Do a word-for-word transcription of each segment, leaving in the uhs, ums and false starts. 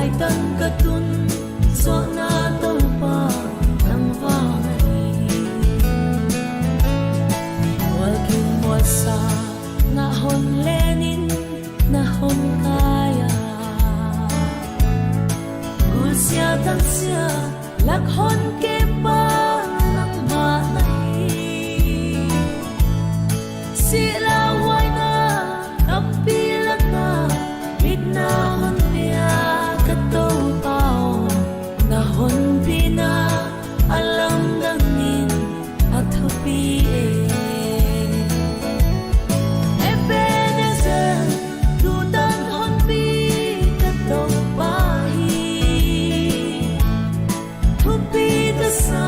Hiai tan ka tun zawhna Toupa nang vang ahi. Mual kim mual sa na hon len in na hon kai a. Gul sia tan sia lak hon kem pa nangmah na hi. Sihlamhuaina tampi lak a bitna hon pia ka Toupa aw, na hon pina a lamdang in a thupi e. Ebenezer, tutan hon pi ka Toupa hi. Thupi ka sa,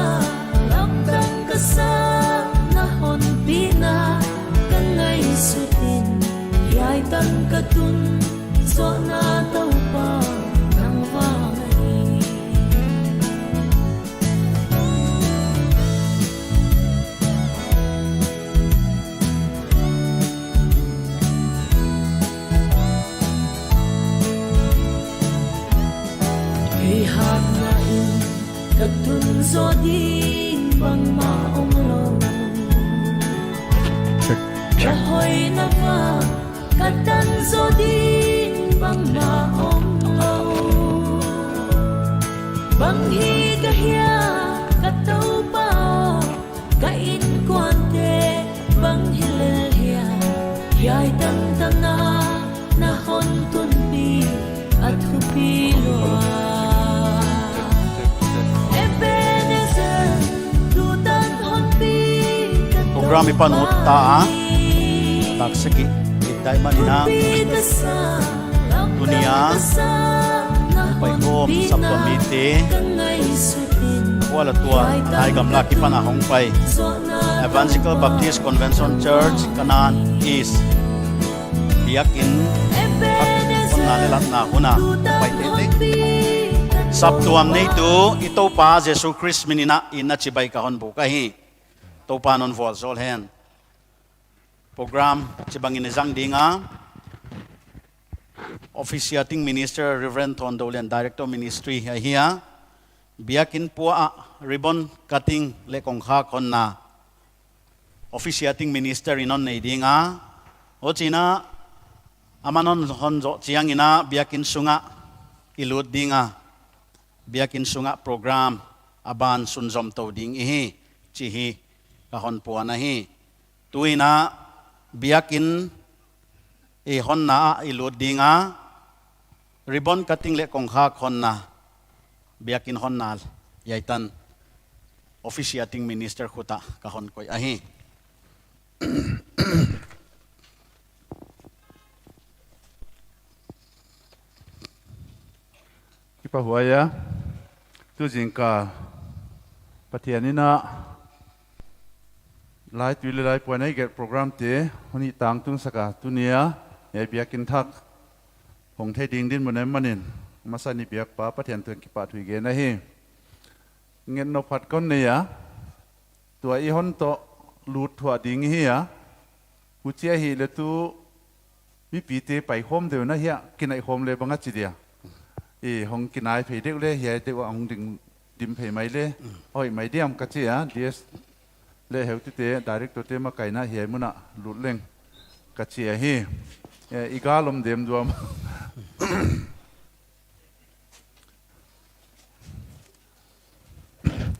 lamdang ka sa, na hon pina ka ngaihsut in, hiai tan ka tun zawhna Toupa nang vang ahi. Kei hatna in ka tun zaw ding bangmah omlou. Ka hoihna vang ka tan zaw ding bangmah omlou. Bang hi ka hia ka Toupa aw, ka innkuante bang hi lel hia, hiai tan tan a na hon tunpi a thupi lua. Ebenezer, tutan hon pi ka Toupa hi. Program i pan ut ta a, tak seki i dai man in a. Tuni a hong pai khawm saptuam mite, kuala tua Thai gamlak akipan a hong pai Evangelical Baptist Convention Church, Kanaan East biakin honna leh latna hun a hong pai teitei. Saptuam neitu i Toupa Jesu Khrist min in a, i na chibai ka hon buk ahi. Toupa'n hon vualzawl hen. Program chibangin i zang ding a, Officiating Minister Reverend Thondolian, Director Ministry ahi a, biakin pua ah ribbon cutting leh kongkhak honna Officiating Minister in hon nei ding a, huchiin a aman hon, hon zoh chiangin a biakin sungah i lut ding a, biakin sungah program a ban sunzom tou ding ihi chih ka hon puan ahi. Tuin a biakin i honna ah i lut ding a, ribbon cutting leh kongkhak honna, biakin honna hiai tan Officiating Minister khut ah ka hon koih ahi. Kipahhuai a, tu zingkal Pathian in a laitui leh laipuan a i gelh programte hon i tangtun sak a, tuni a hiai biakin thak hong thei ding dinmun ahih manin, masa in i biak pa Pathian tungah kipahthu i gen ahi. Ngetna phat kon nei a, tua i hon toh lut thuah ding ihi a, huchi ahihleh tu mipite pai khawm deuh na hia, kinai khawm leh bang a chi dia. I hong kinai phei deuh leh hiai deuh a hong ding dim phei mai leh, hoih mai diam ka chi a, D S leh heutute, directorte makaihna hiai mun ah lut leng ka chi ahi. Eh, i gal om diam diam.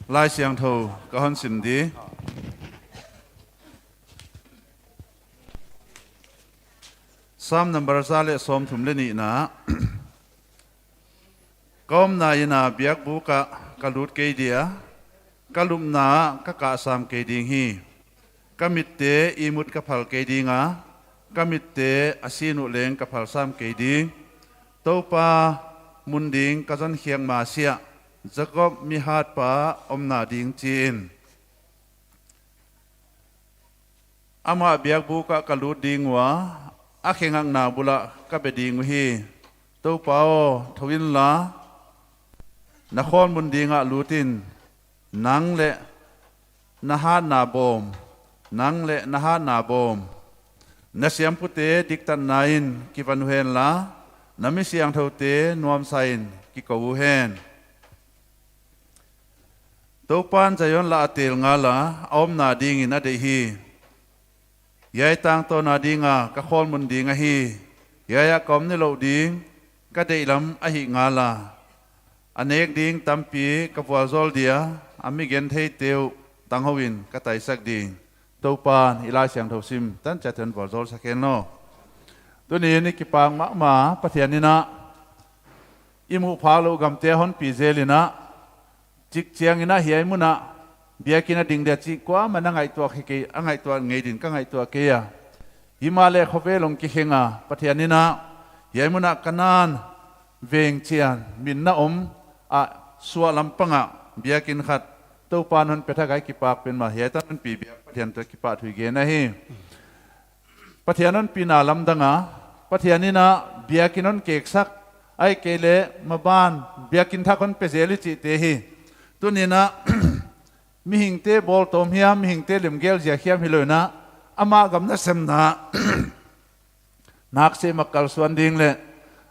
Laisiangthou ka hon sim di. Sam number za leh sawmthum leh nihna. Ka omna inn a biakbuk ah ka lut kei dia, ka lupna ah ka kah sam kei ding hi. Ka mitte ihmut ka phal kei ding a, ka mitte a sin uh leng ka phal sam kei ding. Toupa mun ding ka zon khiak masiah, Jakob mihatpa omna ding chi in. Amah biakbuk ah ka lut ding ua, a khe ngakna bul ah ka be ding uhi. Toupa aw, thou inla, na khawnmun ding ah lut in, nang leh na hatna bawm, nang leh na hatna bawm. Na siampute diktatna in kivan uhenla, Na mi siangthoute nuamsa in kikou uhen. Toupan Zion lah a tel ngala, a omna dingin a deih hi. Hiai tangtawn a dinga ka khawlmun ding ahi. Hiai ah ka om nilouh ding, ka deihlam ahih ngala. A nek ding tampi ka vualzawl dia, a mi gentheite uh tanghou in ka taisak ding. Toupan i Laisiangthou sim tan chiat in vualzawl sak hen aw. Tuni'n i kipak mahmah, Pathian in a i muh phak louh gamte hon pi zel in a, chik chiang in a hiai mun ah biakinn a ding dia chih kuaman a ngaihtuah hi kei, a ngaihtuah ngei din ka ngaihtuah kei a. Himahleh khovel hong kikhen a, Pathian in a hiai mun ah Kanan veng chian min na om a, suahlam pang ah biakinn khat Toupan hon pe thak a i kipak pen mah, hiai tan hon pi biak Pathian toh kipahthu i gen ahi. Pathian hon pina lamdang a, Pathian in a biakinn hon keksak, ahihkeileh maban biakinn thak hon pe zel i chihte hi. Tuni'n a mihingte bawltawm hiam, mihingte lemgel ziak hiam hilou in a, amah gam nasemna nak sem a kalsuan ding leh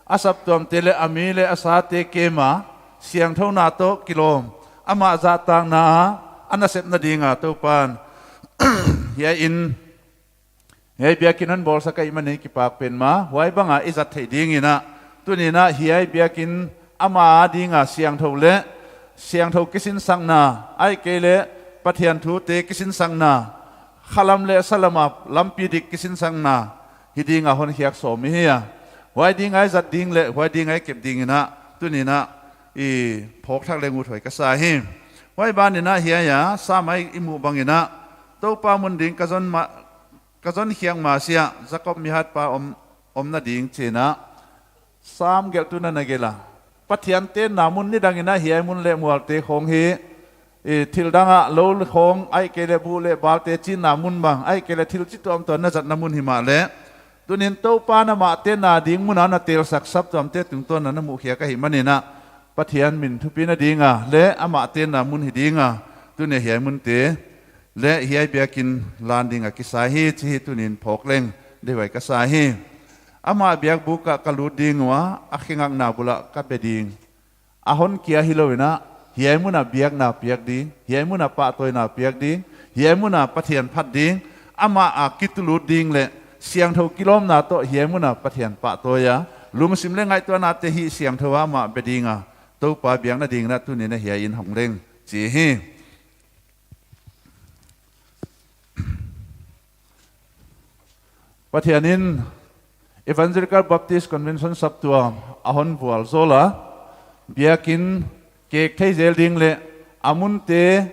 a saptuamte leh a mi leh a sate kem a, siangthouna toh kilawm, amah zahtakna a, a nasepna dinga Toupan hiai in, hiai biakinn hon bawlsak ahihmanin kipak pen mah, huai bang a i zat theih dingin a, tuni'n a hiai biakinn ama dinga siangthou leh siangthou kisinsakna, ahihkeileh Pathian thute kisinsakna, khalam leh salam a lampi dik kisinsakna hi dinga hon khiak sawm i hi a. Huai dinga i zat ding leh huai dinga i kep dingin a, tuni'n a i phawk thak leng uthuai ka sa hi. Huai ban in a hiai a Sam a i muh bangin a, Toupa mun ding ka zon ma, ka zon khiak masiah Jakob mihatpa om, omna ding chi'n a, Sam gelhtu'n a na gelh a, Pathian tenna mun nidang in a hiai mun leh mualte khong hi, i thil dang ah lou khong, ahihkeileh buh leh balte chinna mun bang, ahihkeileh thil chi tuamtuam na zatna mun himahleh, tuni'n Toupan amah tenna ding mun a na telsak saptuamte tungtawn a na muh khiak ahihmanin a, Pathian min thupina dinga leh amah tenna mun hi dinga, tuni'n hiai munte leh hiai biakinn lan dinga kisai hi chih hi tuni'n phawk leng deihhuai ka sa hi. Amah biakbuk ah ka lut ding ua, a khe ngakna bul ah ka be ding. A hon kia hilou in a, hiai mun a biakna piak ding, hiai mun a pahtawina piak ding, hiai mun a Pathian phat ding, amah a kitulut ding leh siangthou kilawmna toh hiai mun a Pathian pahtawi a, lungsim leh ngaihtuahnate hi siangthou a amah be dinga, Toupa biakna dingin a tuni'n a hiai in hong leng chi hi. Pathian in Evangelical Baptist Convention saptuam a hon vualzawl a, biakinn kek thei zel ding leh a munte,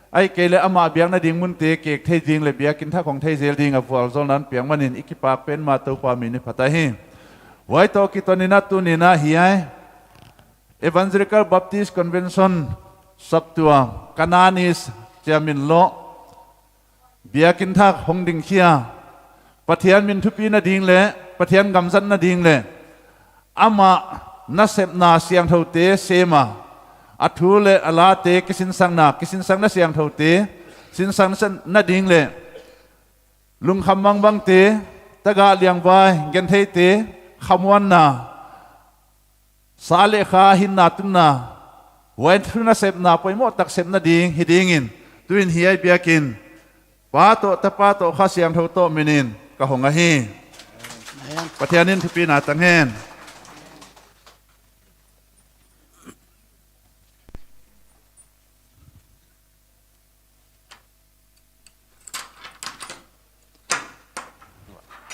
ahihkeileh amah biakna ding munte kek thei ding leh biakinn thak hong thei zel ding a vualzawlna hon piak manin i kipak pen mah, Toupa min i phat ahi. Huai toh kiton in a tuni'n a hiai Evangelical Baptist Convention saptuam, Kanan East chia min loh, biakinn thak hong ding khia, Pathian min thupina ding leh Pathian gam zatna ding leh amah nasepna siangthoute sem a, a thu leh a late kisinsakna, kisinsakna siangthoute sinsakna ding leh lungkham bangbangte, tagah liangvai, gentheite khamuanna, sa leh kha hinna tunna, huai thu nasepna poimoh tak sepna ding hi dingin, tuin hiai biakinn Pa toh, Tapa toh, Kha Siangthou toh minin ka hong ahi. Amen. Pathian in thupina tang hen.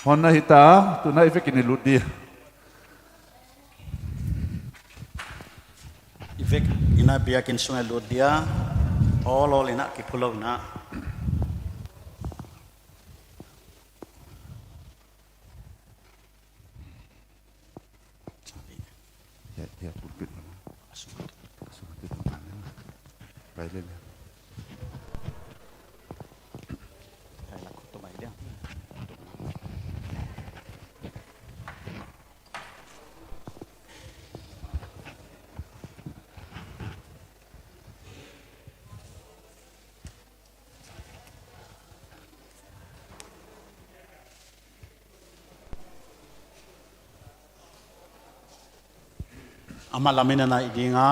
Hon na hita, tuna i vekin i lut di. I vekin a biakin sunga i lut dia, awl awl in a kiphulouhna. Ya, ya, pulpit. Bai le le. Amah lam in a naih ding a,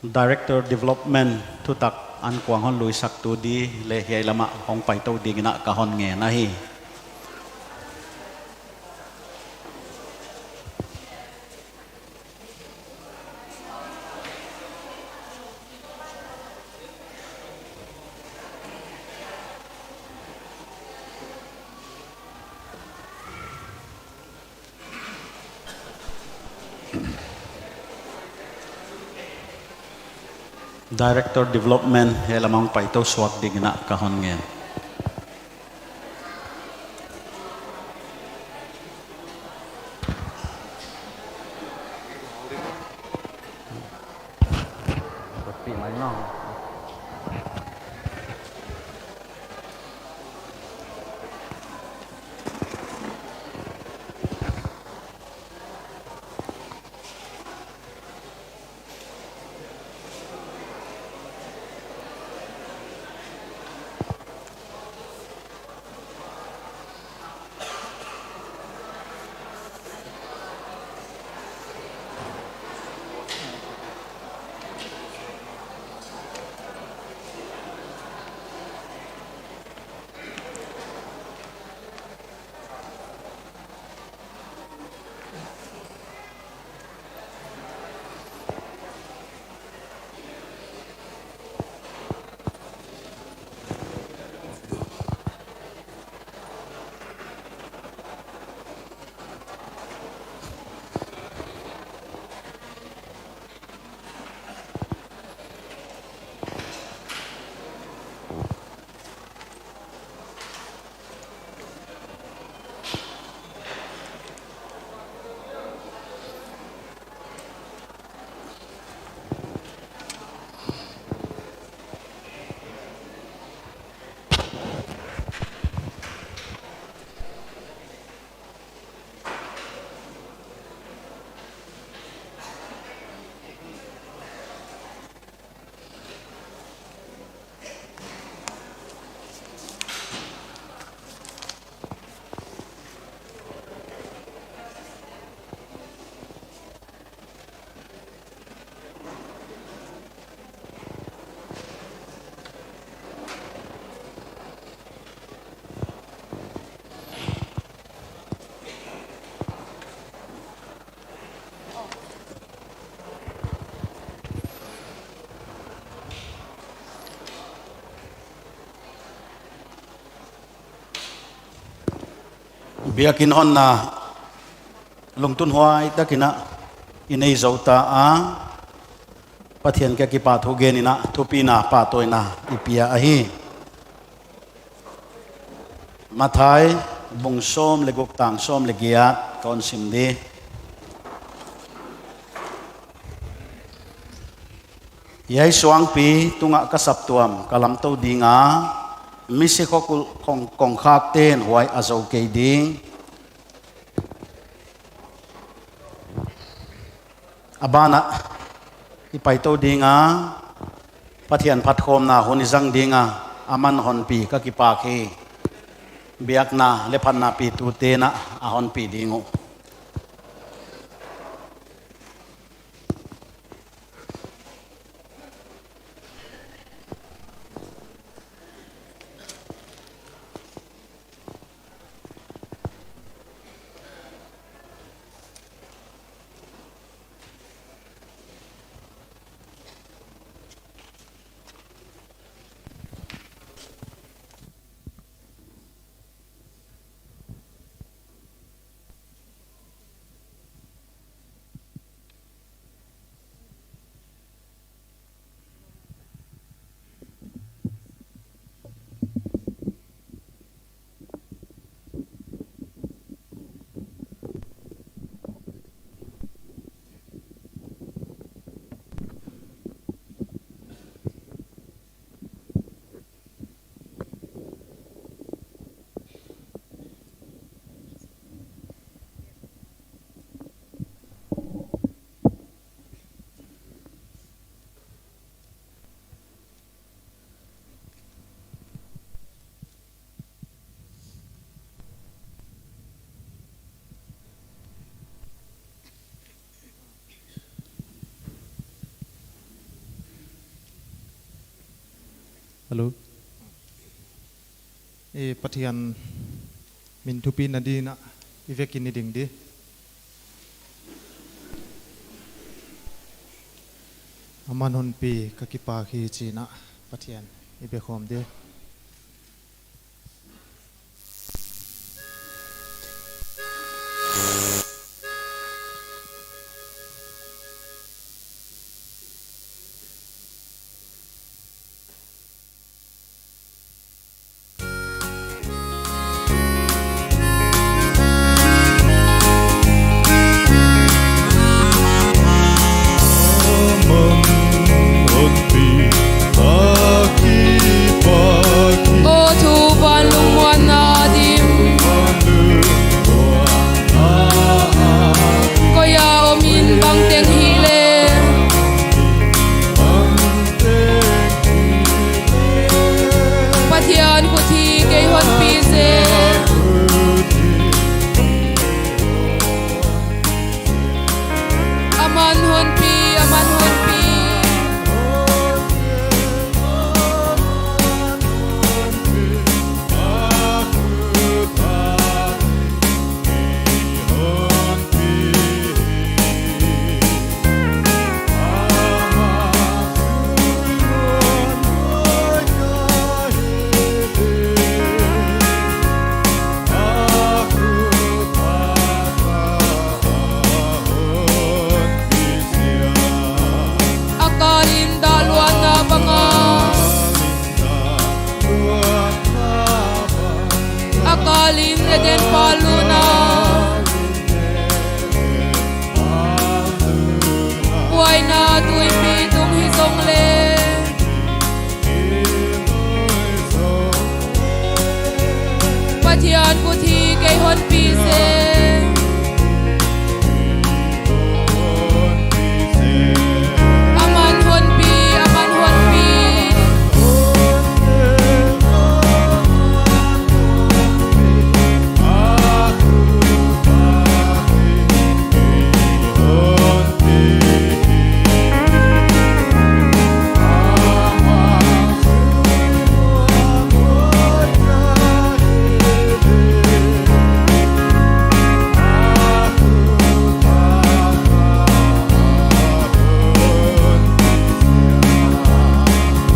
Director Development thutak ankuang hon luisaktu di leh hiai lam ah hong paitou ding in ka hon ngen ahi. Director Development hiai lam ah hong paitou suak ding in ka hon ngen. Biakinn honna lungtunhuai takin i nei zou ta a, Pathian kiang kipahthu gen in thupina pahtawina i pia ahi. Matthai bung sawm leh guk tang sawm leh giat kon sim di. Hiai suangpi tungah ka saptuam ka lamtou ding a, misi khokul kong, kongkhakte'n huai a zou kei ding. A ban ah i paitou ding a, Pathian phatkhawmna hun i zang ding a, aman hon pi ka kipak hi. Biakna leh phatna pitute'n a hon pi ding uh. Hello. I Pathian min thupina dingin i vekin i ding di. Aman honpi ka kipak hi chi'n Pathian i be khawm di. Aw thu van lungmuanna dim, koi a om in bangteng hileh, Pathian khut hi kei honpi seh. Aman honpi, aman honpi. A kal in dah luatna bang a, a kal in Eden pal lutna, buaina tuipi tung hi zong leh, Pathian khut hi kei honpi seh. Aman honpi, aman honpi.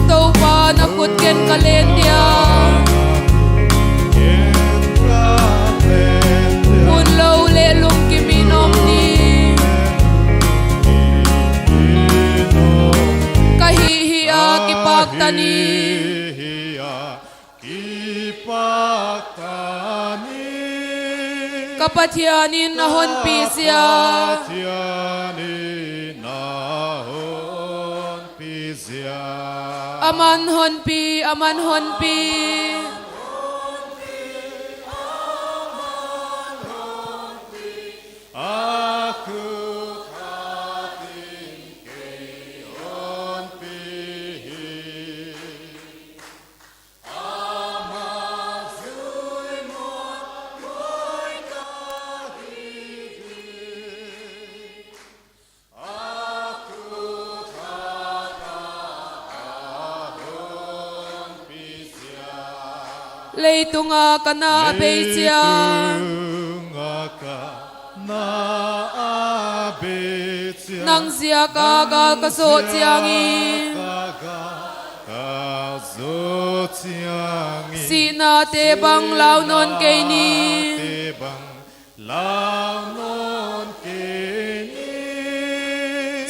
Toupa na khut ken ka len dia, hun lou leh lungkim in om ni. Ka hih hih a kipak ta ni. Ka Pathian in a honpi sia. Aman honpi, aman honpi. Leitunga ka na a bei chiang, nang ziaka gal ka zoh chiangin, sihnate bang lau nawn kei ni.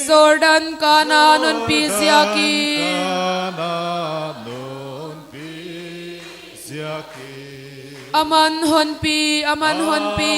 Jordan kana non pi ziakin. Aman honpi, aman honpi.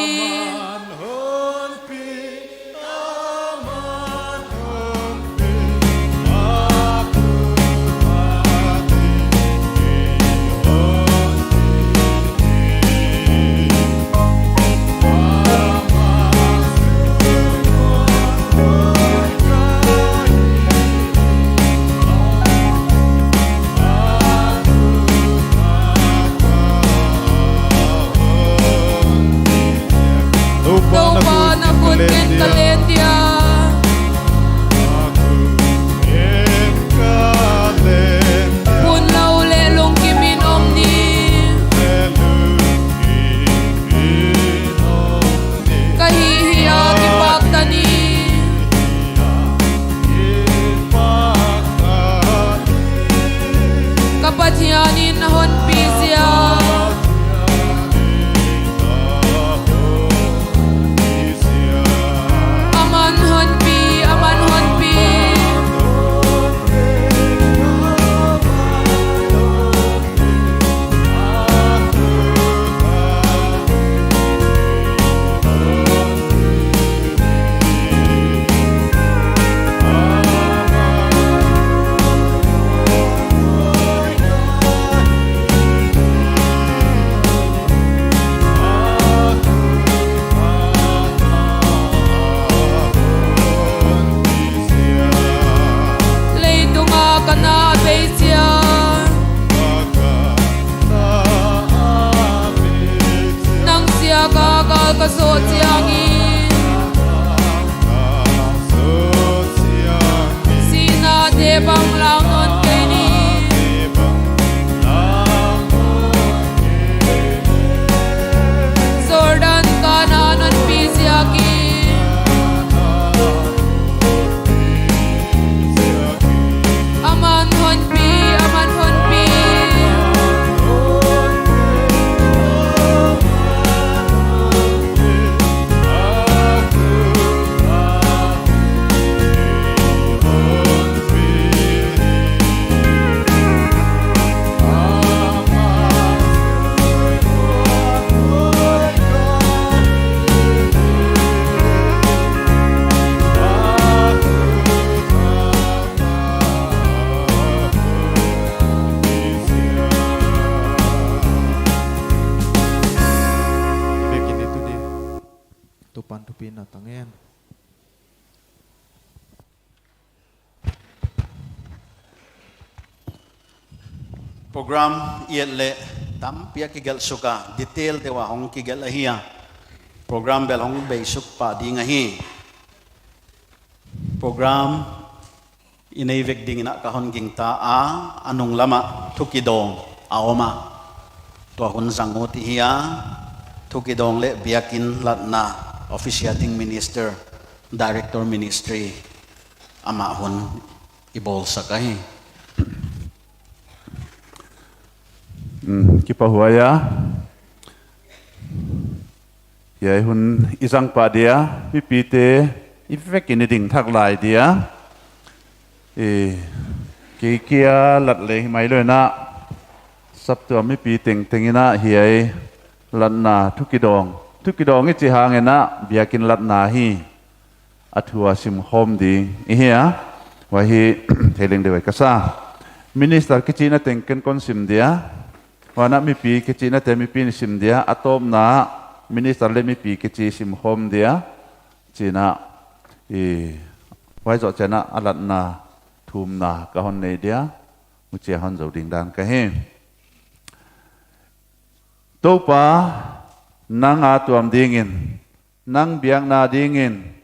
ka zoh chiangin, sihna te bang lang nawn kei ni. Jordan Kanaan honpi ziakin, aman honpi, aman honpi. Biakin itu di. Tupan tupina tangen. Program i et leh tampi a kigelh suk a, detail deuh a hong kigelh ahi a. Program bel hong bei suk pah ding ahi. Program i nei vek dingin a ka hon gingta a, a nung lam ah thu kidawng a om a. Tua hun zang ut i hi a, thu kidawng leh biakin latna, officiating minister, director ministry, amah hun i bawlsak ahi. Mm, kipahhuai a. Hiai hun i zang pah dia, mipite i vekin i ding thak lai dia. I, kei kia lat leh hi mai lou in a, saptuam mipi tengteng in a hiai latna thu kidawng. Thu kidawng i chih hangin a biakin latna hi. A thu a simkhawm ding i hi a, huai hi thei leng deuh ka sa. Minister kichihna teng ken kon sim dia, huan a mipi kichihna te mipi'n sim dia, a tawpna minister leh mipi kichi simkhawm dia, chi'n a, i, huai zoh chiang a a latna thumna ka hon nei dia, huchia hon zou ding dan ka hi. Toupa, nang a tuam dingin, nang biakna dingin,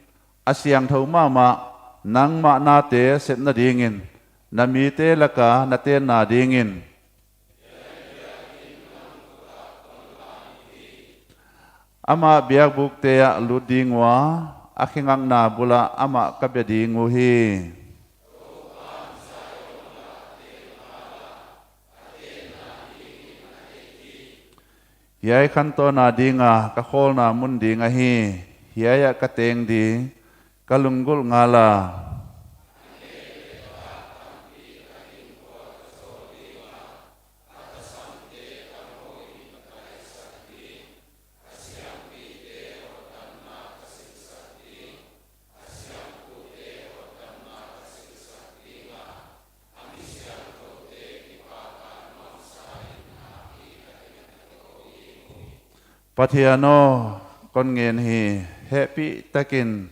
a siangthou mahmah, nangmah nate sepna dingin, na mite laka na tenna dingin, amah biakbukte ah lut ding ua, a khe ngakna bul ah amah ka bia ding uhi. Hiai khantawn a ding a ka khawlna mun ding ahi, hiai ah ka teng ding, ka lunggulh ngal a. Pathian aw, kon ngen hi, hehpihtakin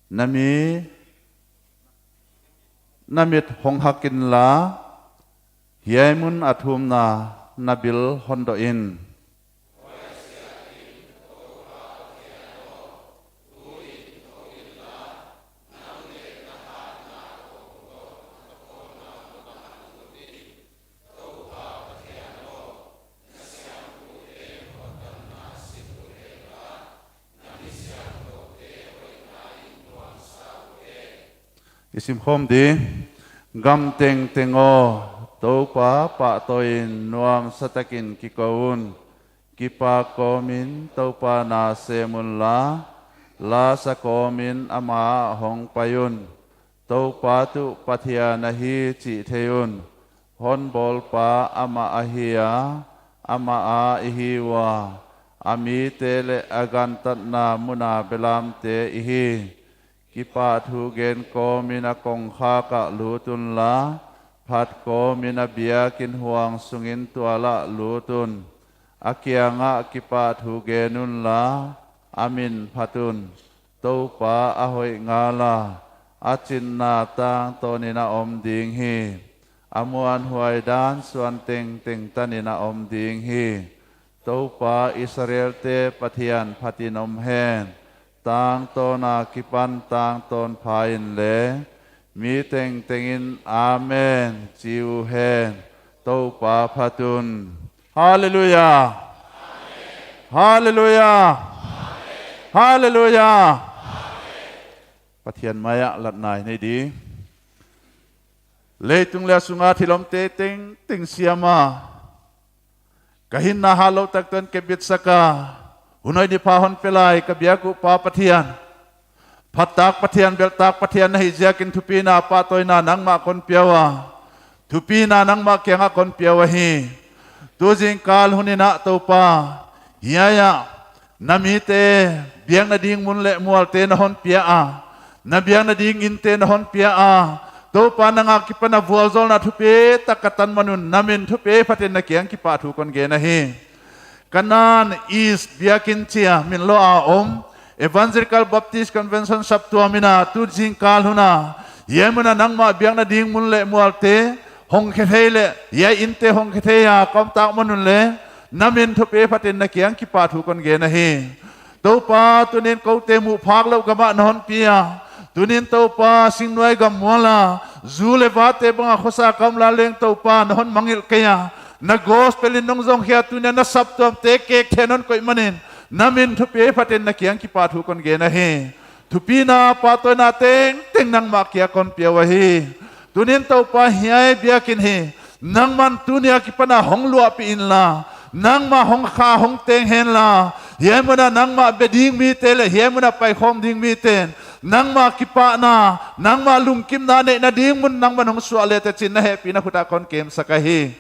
na mi, na mit hong hak inla, hiai mun a thumna na bil hon doh in. I simkhawm di. Gam tengteng aw, Toupa pahtawiin nuamsa takin kikou un. Kipak kawmin Toupa na sem unla, lasa kawmin amah ah hong pai un. Toupa tuh Pathian ahi chih thei un. Hon bawlpa amah ahi a, amah a i hi ua, a mite leh a gantatna mun a belamte i hi. Kipahthu gen kawmin a kongkhak ah lut unla, phat kawmin a biakin huang sungin tual ah lut un. A kiangah kipahthu gen unla, a min phat un. Toupa a hoih ngal a, a chinna tangtawnin a om ding hi. A muanhuai dan suan tengteng tanin a om ding hi. Toupa Israelte Pathian phatin om hen. Tangtawn akipan tangtawn phain le, mi tengtengin Amen chi uhen. Toupa phat un. Halleluia. Halleluia. Halleluia. Pathian mai ah latna i nei di. Leitung leh a sunga thil omte tengteng siam a, ka hinna hatlouh tak teng kepbitsak a, hun hoih ni pha hon pe lai ka biak uh Pa Pathian, phattak Pathian, belhtak Pathian na hih ziakin thupina pahtawina nangmah kon pia ua, thupina nangmah kiangah kon pia ua hi. Tu zingkal hun in ah Toupa, hiai ah na mite biakna ding mun leh mualte na hon pia a, na biakna ding inte na hon pia a, Toupa nang akipan a vualzawlna thupitak ka tan man un, na min thupi phatin na kiang kipahthu kon gen ahi. Kanan East biakin chia min lo a om Evangelical Baptist Convention saptuam in ah tu zingkal hun a, hiai mun a nangmah biakna ding mun leh mualte hong khe thei leh hiai inte hong khe thei a ka om tak man un le, na min thupi phatin na kiang kipahthu kon gen ahi. Toupa, tuni'n koute muh phak louh gam ah na hon pia. Tuni'n Toupa, singnuai gam mual a, zu leh vate bang a khosa ka om lai leng Toupa, na hon mangngilh kei a, na gospel in nong zong khia, tuni'n na saptuamte kek then hon koih man in, na min thupi phatin na kiang kipahthu kon gen ahi. Thupina pahtawina tengteng nangmah kiang kon pia ua hi. Tuni'n Toupa, hiai biakin hi nangman tuni akipan a hong luahpih inla, nangmah hong kha hong teng henla, hiai mun a nangmah be ding mite leh hiai mun a paikhawm ding mite'n nangmah kipahna, nangmah lungkimna neihna ding mun nangman hong suah le teh chi'n na hehpihna khut ah kon kemsak ahi.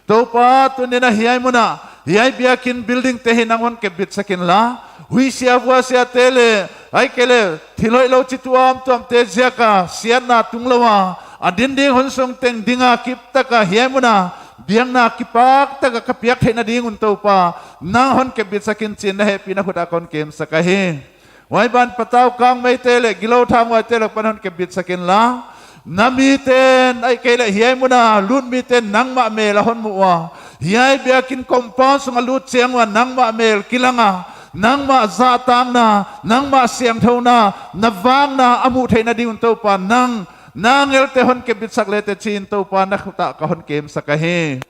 Toupa, tuni'n ah hiai mun ah, hiai biakin building te hi nang hon kepbitsak inla, huihsia vualsiate leh, ahihkeileh thil hoihlou chi tuamtuamte ziak a siatna tung lou a, a din ding hun sung teng ding a kiptak a hiai mun a biakna kipaktak a ka piak theihna ding un Toupa, nang hon kepbitsak in chi'n na hehpihna khut ah kon kemsak ahi. Huai ban patau kang meite leh gilou thamuaite leh pan hon kepbitsak inla, na mite'n ahihkeileh hiai mun a lut mite'n nangmah mel a hon muh ua, hiai biakin compound sung a lut chiang ua nangmah mel kilang a, nangmah zahtakna, nangmah siangthouna, na vakna a muh theihna ding un Toupa, nang na angelte hon kepbitsak le teh chi'n Toupa, na khut ah ka hon kemsak ahi.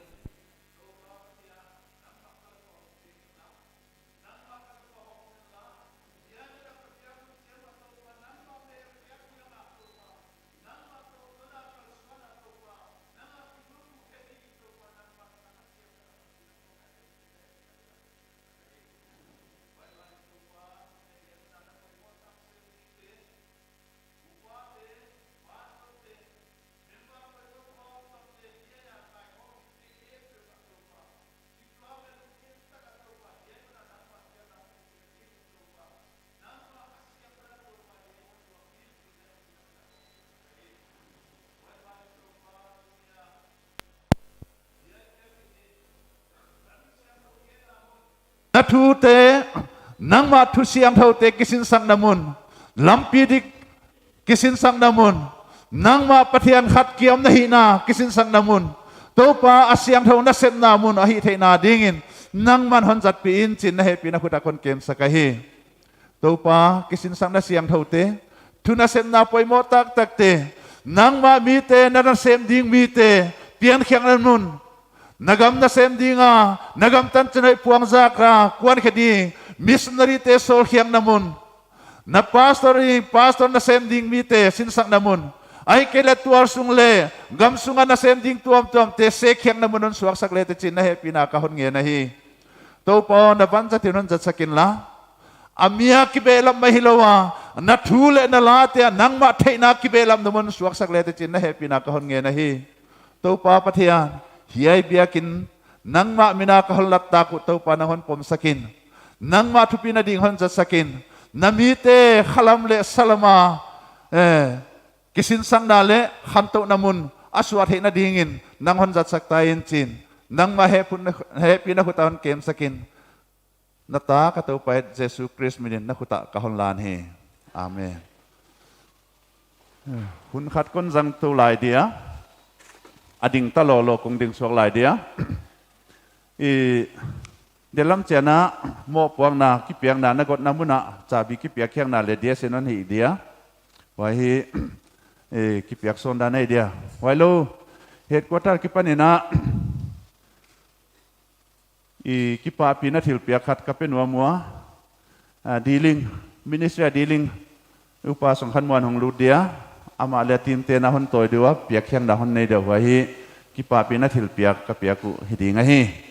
Na thute, nangmah thu siangthoute kisinsakna mun, lampi dik kisinsakna mun, nangmah Pathian khat kia omna hihna kisinsakna mun, Toupa, a siangthou nasepna mun ahih theihna dingin nangman hon zatpih in chi'n na hehpihna khut ah kon kemsak ahi. Toupa, kisinsakna siangthoute, thu nasepna poimoh taktakte, nangmah mite, na nasem ding mite piankhiakna mun, na gam nasem ding a, na gam tanchin hoih puangzak a kuankhe ding missionary te sawlkhiakna mun, na pastor i, pastor nasem ding mite sinsakna mun, ahihkeileh tualsung leh gamsung a nasem ding tuamtuamte sekkhiakna mun hon suaksak le teh chi'n na hehpihna ka hon ngen ahi. Toupa, na vanzat in hon zatsak inla, a mi a kibehlap mai hilou a, na thu leh na late ah nangmah theihna kibehlapna mun suaksak le teh chi'n na hehpihna ka hon ngen ahi. Toupa Pathian, hiai biakin nangmah min a ka hon lat tak uh Toupa, nang hon pomsak in, nangmah thupina ding hon zatsak in, na mite khalam leh salam a, eh, kisinsakna leh khantouhna mun a suah theihna dingin nang hong zatsak ta in chi'n, nangmah hehpihna, hehpihna khut ah hon kemsak in, na tapa ka Toupa Jesu Khrist min in na khut ah ka hon lan hi. Amen. Hun khat kon zang tou lai dia, a ding ta lolo kong ding suak lai dia. I Dellam chiang a mohpuakna kipiakna na gotna mun ah chabi kipiak khiakna leh dia se non hi dia. Huai hi, eh, kipiak sawn dan ahi dia. Huailou, headquarter kipan in a, i kipahpihna thilpiak khat ka pe nuam ua. Ah, dealing, ministry a dealing, Upa Songkhanmuan hong lut dia. Amah leh a team te'n a hon tawi di ua, piak khiakna hon nei di ua hi. Kipahpihna thilpiak ka piak uh hi ding ahi.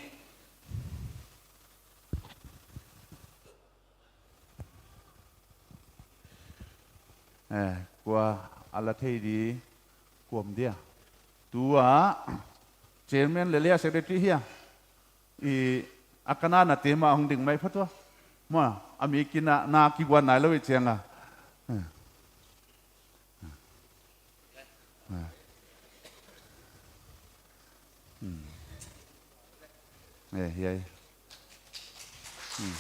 Eh, kua a la thei di kuam dia. Tua chairman leh leh secretary hia. I a kana na te mah hong ding mai phot ua. Ma, a mi kina na kiguan nailou i chiang a. Eh. Eh. Hmm. Eh, hiai. Hmm.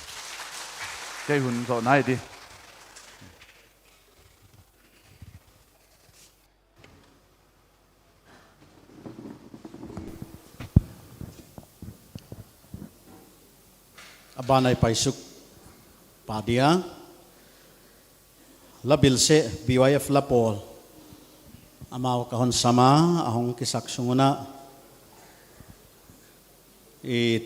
Kei hun zoh nai di. A ban ah i paisuk pah dia. La bilse B Y F la pawl. Amau ka hon sam a, a hong kisak sung un a. I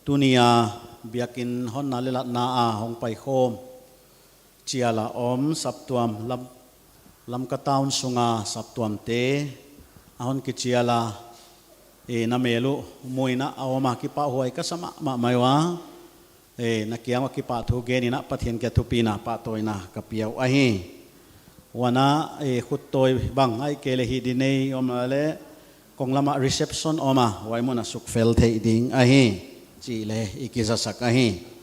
tuni a biakin honna leh latna a hong paikhawm. Chial a om saptuam Lam, Lamka town sunga saptuamte. A hon kichial a, eh, na mel uh muin a om a kipahhuai ka sa mahmah mai ua. Eh, na kiang uah kipahthu gen in a Pathian kiang ah thupina pahtawina ka pia uh ahi. Huan a, eh, khuttawi bang ahihkeileh hih di nei om leh, konglam ah reception om a, huai mun ah sukfel theih ding ahi. Chih leh i kizasak ahi.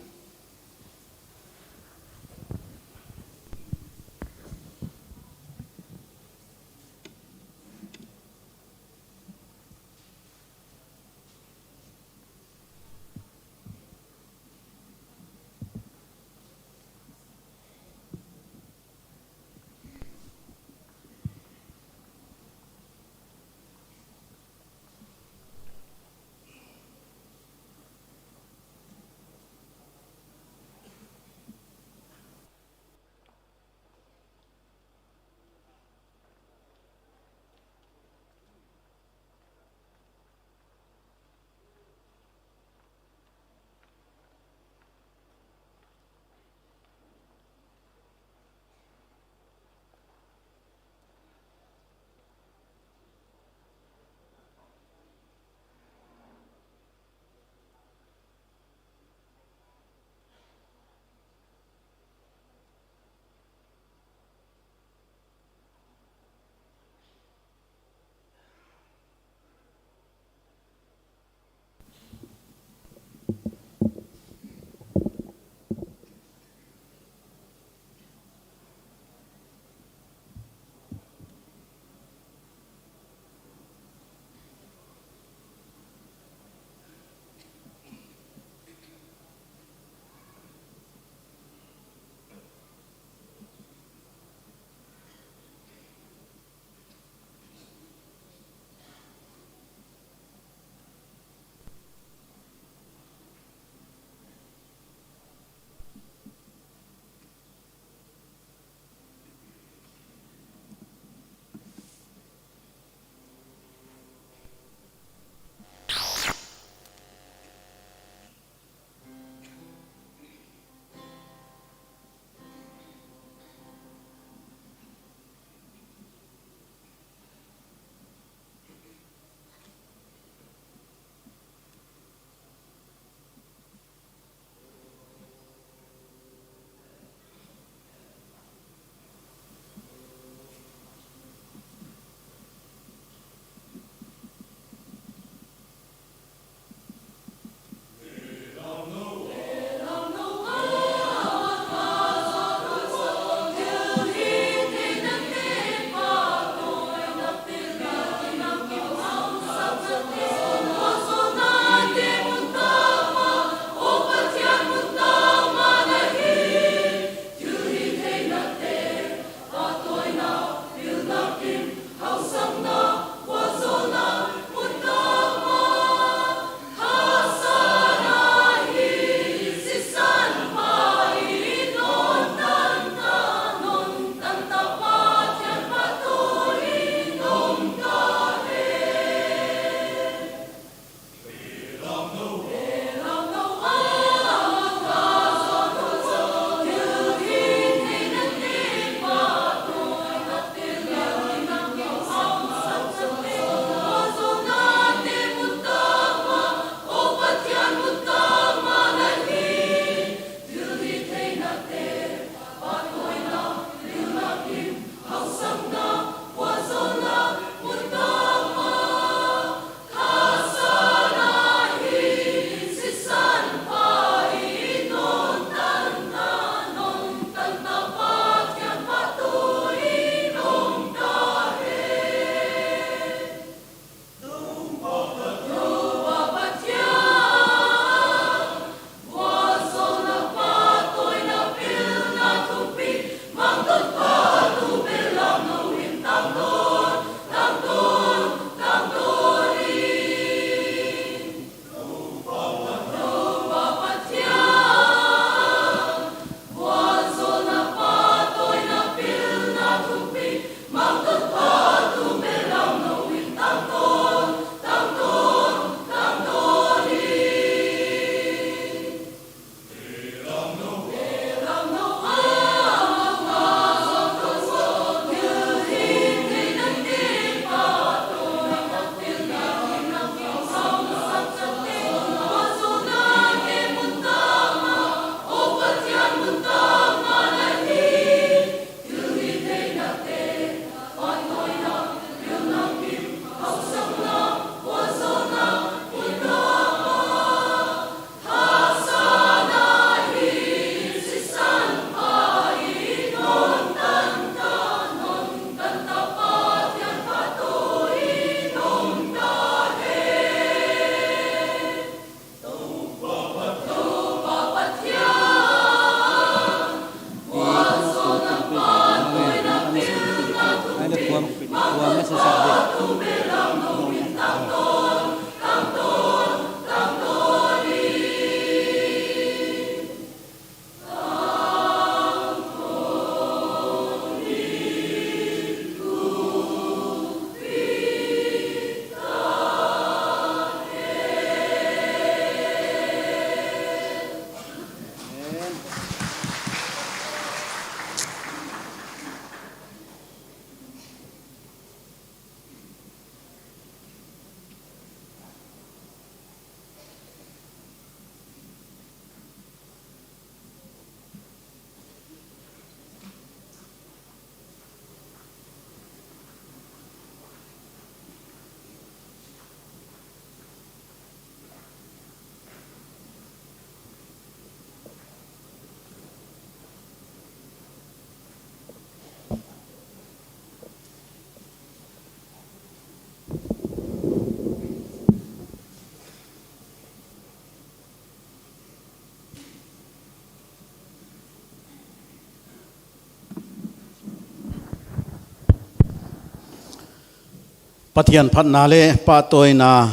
Pathian phatna leh pahtawina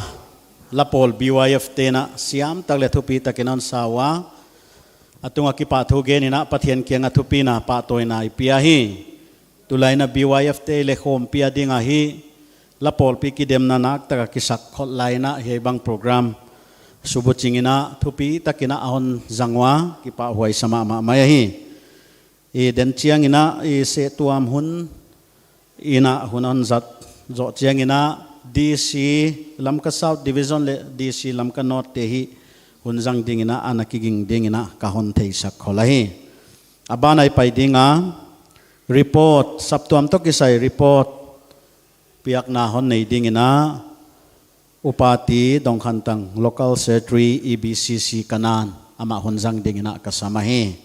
lapawl B Y F te'n siam tak leh thupi takin hon sa ua. A tunga kipahthu gen in Pathian kianga thupina pahtawina i pia hi. Tulai in B Y F te leh khawmpi a ding ahi, lapawlpi kidemna nak taka kisak khol lai in hiai bang program subuching in thupi takin a hon zang ua, kipahhuai sa mahmah mai ahi. I den chiang in i sehtuam hun in hun hon zat zoh chiang in D C Lamka South Division leh D C Lamka North te hi hun zang ding in ana kiging ding in ka hon theisak khol ahi. A ban ah i pai ding a, report, saptuam toh kisai report piakna hon nei ding in Upati Dongkhantang, Local Secretary, E B C C Kanaan, amah hon zang ding in ka sam ahi.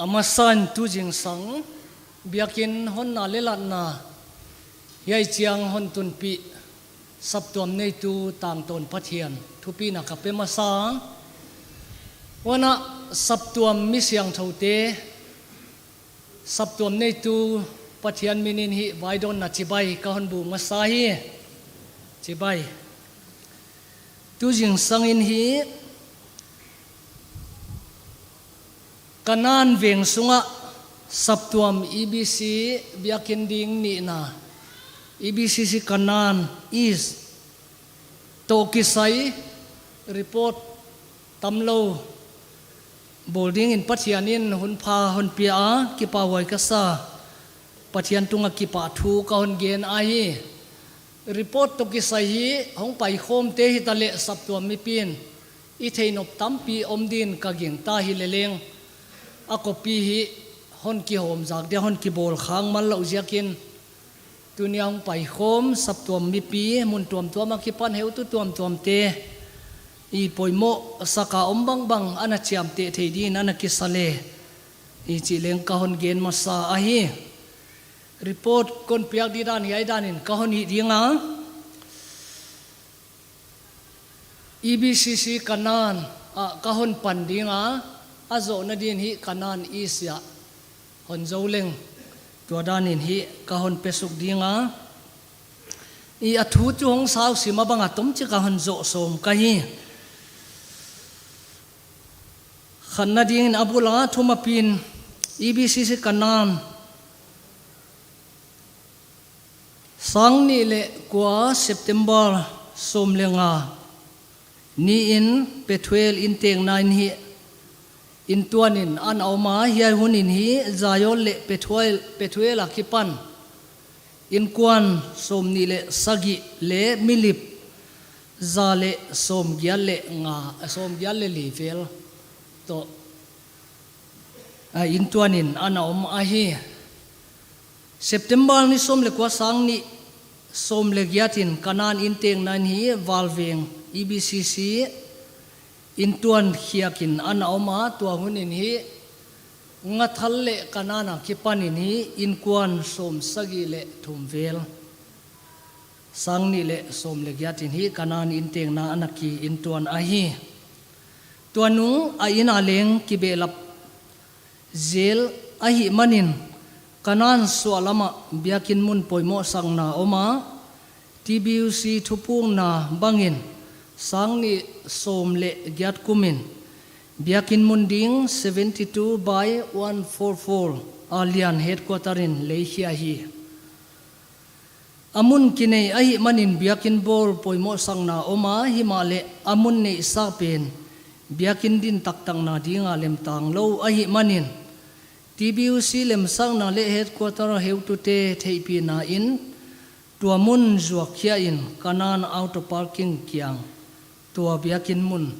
A masa in tu zingsang biakinn honna leh latna hiai chiang hon tunpih saptuam neitu tangtawn Pathian thupina ka pe masa. Huan saptuam mi siangthoute, saptuam neitu Pathian minin hi vaidawnna chibai ka hon buk masa hi. Chibai. Tu zingsang in hi Kanaan veng sunga saptuam E B C biakinn ding nihna, E B C C Kanaan East toh kisai report tamlou bawl ding in Pathian in hun pha hon pia a, kipahhuai ka sa. Pathian tunga kipahthu ka hon gen ahi. Report toh kisai hi hong paikhawmte hitaleh saptuam mipi'n i theihnop tampi om din ka gingta hileleng, a copy hi hon kihawm zak dia hon kibawl khak manlouh ziakin tuni a hong paikhawm saptuam mipi mun tuamtuam akipan heutu tuamtuamte i poimoh saka om bangbang ana chiamteh thei din ana kisa leh i chih leng ka hon gen masa ahi. Report kon piak di dan hiai dan in ka hon hih ding a, E B C C Kanaan ah ka hon pan ding a, a zohna din hi Kanaan East ah hon zou leng tua dan in hi ka hon pe suk ding a. I a thu chu hong sau sim a bang a tomchik a hon zoh sawm ka hi. Khatna ding in a bul a thumna pen E B C C Kanaan sang nih leh kua September sawm leh nga ni in Pethuel inntekna in hi intuan in ana om a, hiai hun in hi Zion leh Pethuel, Pethuel akipan innkuan sawmnih leh sagih leh milip za leh sawmgiat leh nga, sawmgiat leh li vel toh a intuan in ana om ahi. September ni sawm leh kua sang nih sawm leh giat in Kanaan inntekna in hi Valveng E B C C intuan khiak in ana om a, tua hun in hi Ngathal leh Kanaan akipan in hi innkuan sawmsagih leh thum vel, sang nih leh sawm leh giat in hi Kanaan inntekna ana ki intuan ahi. Tua nung a inn a leng kibehlap zel ahihmanin Kanaan suahlam ah biakinn mun poimoh sakna om a, T B U C thupukna bangin sang nih sawm leh giat kum in biakinn mun ding seventy two by one four four a lian headquarter in leikhia hi. A mun kinei ahihmanin biakinn bawl poimoh sakna om a, himahleh a mun neihsa pen biakinn din taktakna ding a lemtang lou ahihmanin T B U C lemsakna leh headquarter heutute theihpihna in tua mun zuakkhia in Kanaan Auto Parking kiang tua biakinn mun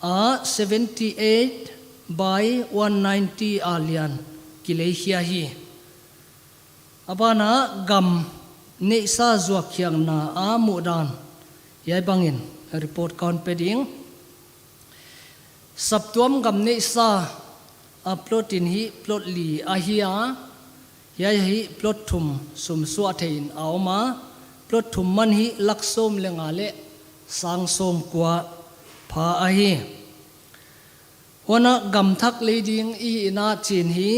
a seventy eight by one ninety a lian kileikhia hi. A ban ah gam neihsa zuakkhiakna a muhdan hiai bangin report ka hon pe ding. Saptuam gam neihsa a plot in hi plot li ahi a, hiai hi plot thum sumsuah thei in a om a, plot thum man hi lak sawm leh nga leh sang sawmkua. pha ahi. Huan a gam thak lei ding i hihna chin hi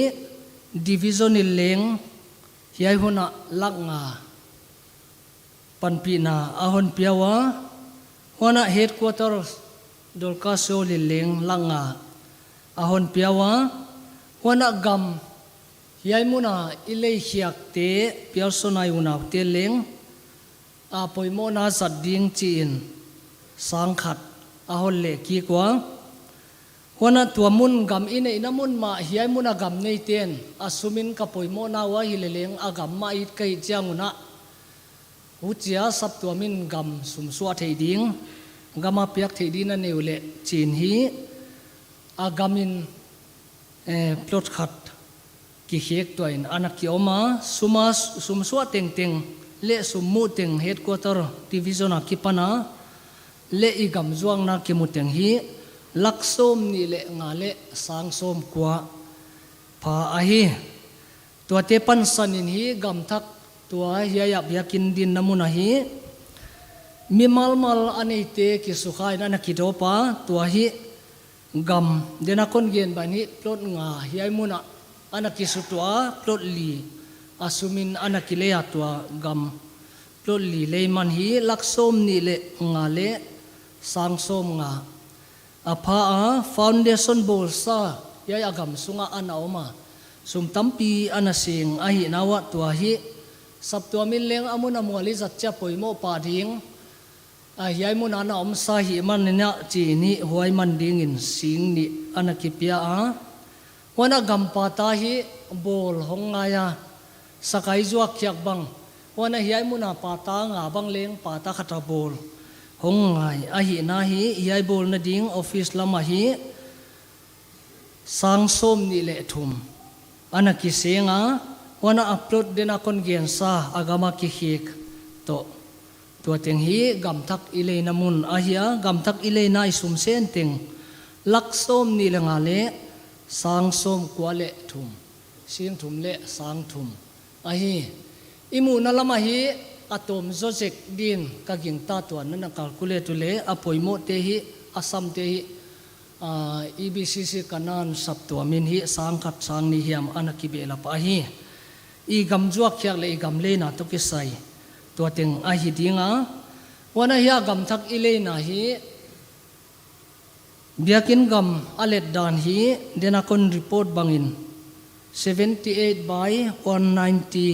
division in leng hiai hun a lak nga panpihna a hon pia ua, huan a headquarter Dorcas Hall in leng lak nga a hon pia ua, huan a gam hiai mun a i lei khiakte, Pearson a i unaute leng a poimohna zat ding chi in sang khat a hon leh kik ua. Huan a tua mun gam i neihna mun mah hiai mun a gam neiten a sum in ka poimoh na ua, hileleng a gam mah it ka hih chiang un a, huchia saptuam in gam sum suah theih ding, gam a piak theih ding a nei uleh chin hi a gam in, eh, plot khat kikhek tuah in ana ki om a, sum a, sum suah tengteng leh sum muh teng headquarter division a kipan a leh i gam zuakna kimu teng hi lak sawmnih leh nga leh sang sawmkua pha ahi. Tuate pansan in hi gam thak tua hiai a biakin dinna mun ahi mimal mal a neite kisukha in ana kidawp a, tua hi gam, den a kon gen bang hi plot nga hiai mun a ana kisutuah a, plot li a sum in ana kilei a, tua gam plot li lei man hi lak sawmnih leh nga leh sang sawmnga a pha a. Foundation bawlsa hiai a gam sung a ana om a, sum tampi ana seng ahihna uah tua hi saptuam in leng a mun a mual i zat chiah poimoh pah ding a hiai mun a ana omsa hih man in a chi in hi huai man ding in sing nih ana kipia a. Huan a gam pata hi bawl hong ngai a, sakai zuak khiak bang, huan a hiai mun a pata nga bang leng pata khat a bawl hong ngai ahihna hi, hiai bawlna ding office lam a hi sang sawmnih leh thum ana kiseng a, huan a plot den a kon gensa a gam a kikhek toh. Tua teng hi gam thak i leina mun ahi a, gam thak i leina i sum sen teng lak sawmnih leh nga leh sang sawmkua leh thum, sing thum leh sang thum ahi. I muhna lam a hi a tawm zaw zek din ka gingta, tua na na calculate uleh a poimohte hi a samte hi, ah, E B C C Kanan saptuam in hi sang khat sang nih hiam ana kibehlap ahi. I gam zuak khiak leh i gam leina toh kisai tua teng ahi ding a. Huan a hiai gam thak i leina hi biakin gam a let dan hi den a kon report bang in seventy eight by one ninety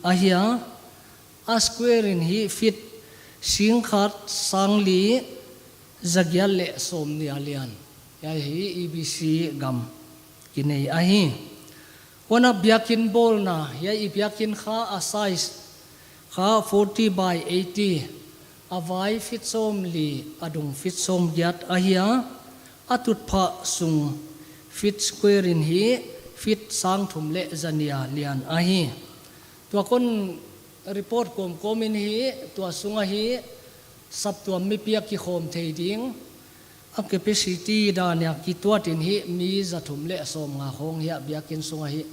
ahi a, a square in hi feet sing khat sang li zagiat leh sawmnih a lian. Hiai hi E B C gam kinei ahi. Huan a biakin bawlna, hiai i biakin kha a size kha forty by eighty, a vai feet sawmli, a dung feet sawmgiat ahi a, a tutphah sung feet square in hi feet sang thum leh zanih a lian ahi. Tua kon report kawmkawm in hi, tua sung a hi saptuam mipi a kikhawm thei ding a capacity dan a kituat in hi mi za thum leh sawmnga khawng hi a biakin sung a hi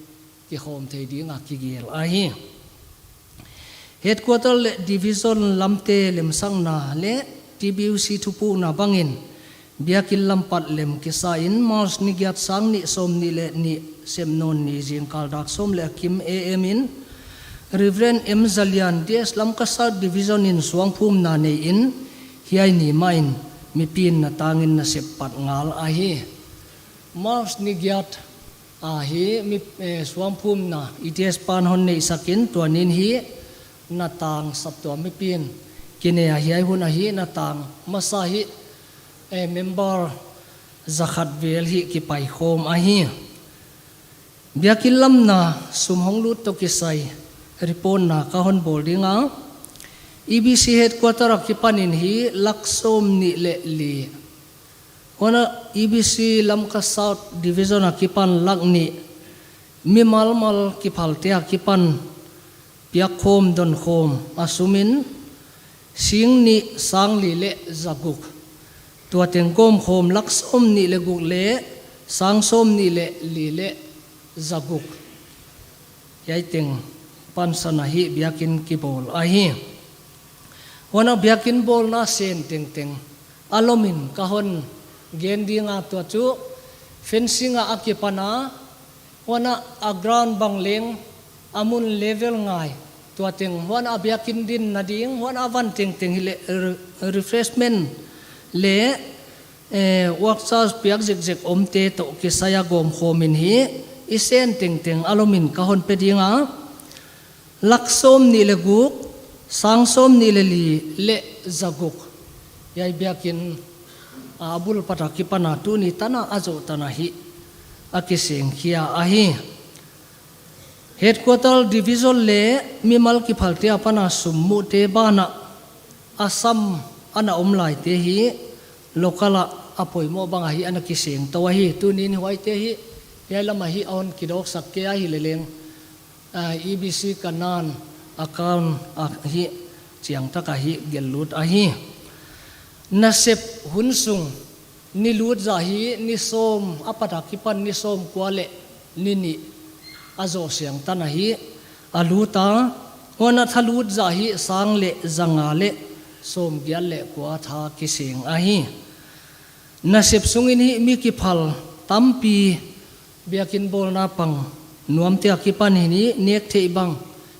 kikhawm thei ding a kigel ahi. Headquarter leh division lamte lemsakna leh T B U C thupukna bang in biakin lam pat lem kisa in March ni giat, sang nih sawmnih leh nih, Semnon ni, zingkal dak sawm leh a kim A M in Reverend M Zalian, D S Lamka South Division in suangphumna nei in, hiai ni mah in mipi in natang in nasep pat ngal ahi. March ni giat a hi mi, eh, suangphumna E T S pan hon neihsak in, tua ni in hi natang saptuam mipi in kinei a, hiai hun a hi natang masa hi, eh, member za khat vel hi kipaikhawm ahi. Biakin lamna sum hong lut toh kisai report na ka hon bawl ding a. E B C headquarter a kipan in hi lak sawmnih leh li. Huan a E B C Lamka South Division a kipan lak nih, mimal mal kiphalte a kipan piakkhawm donkhawm a sum in sing nih sang li leh za guk. Tua teng gawmkhawm lak sawmnih leh guk leh sang sawmnih leh li leh za guk. Hiai teng pansan a hi biakin kibawl ahi. Huan a biakin bawlna sen tengteng a lom in ka hon gen ding a, tua chu fencing a a kipan a, huan a ground bang leng a mun level ngai, tua teng huan a biakin dinna ding, huan a van tengteng hileh re-, refreshment leh, eh, work charge piak zekzek omte toh kisai a gawmkhawm in hi, i sen tengteng a lom in ka hon pe ding a. Lak sawmnih leh guk, sang sawmnih leh li leh za guk. Hiai biakin a bul pat a kipan a tuni tan a a zoh tan a hi a kiseng khia ahi. Headquarter, division leh mimal kiphalte apan a sum muhte ban ah a sam ana om laite hi local ah a poimoh bang a hi ana kiseng tou ahi. Tuni'n huaite hi hiai lam a hi a hon kidawksak kei a, hileleng, ah, E B C Canaan account ah hi chiang tak a hi gelh lut ahi. Nasep hun sung ni lut zah hi ni sawm, a pat a kipan ni sawmkua leh ni nih a zoh siang tan a hi a lut a, huan a tha lut zah hi sang leh zanga leh sawmgiat leh kua tha kiseng ahi. Nasep sung in hi mi kiphal tampi biakin bawlna pang nuamte a kipan in hi nek theih bang,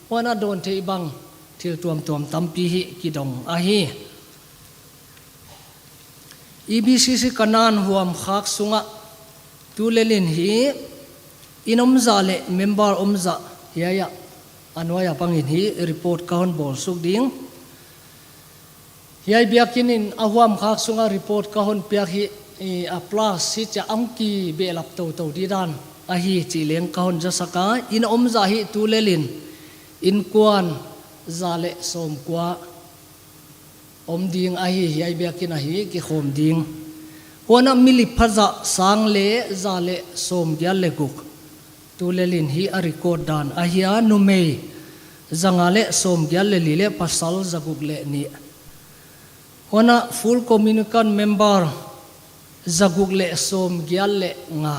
huan a dawn theih bang, thil tuamtuam tampi hi kidong ahi. E B C C Canaan huam khak sung ah tulel in hi inn om zah leh member om zah hiai ah a nuai a pang in hi report ka hon bawl suk ding. Hiai biakin in a huam khak sung a report ka hon piak hi, i, a plus hi chia a hong kibehlap toutou di dan ahi chih leng ka hon zasak a, inn om zah hi tulel in innkuan za leh sawmkua om ding ahi, hiai biakin a hi kikhawm ding. Huan a milip pha zah sang leh za leh sawmgiat leh guk. Tulel in hi a record dan ahi a, numei zanga leh sawmgiat leh li leh pasal za guk leh nih. Huan a full communicant member za guk leh sawmgiat leh nga.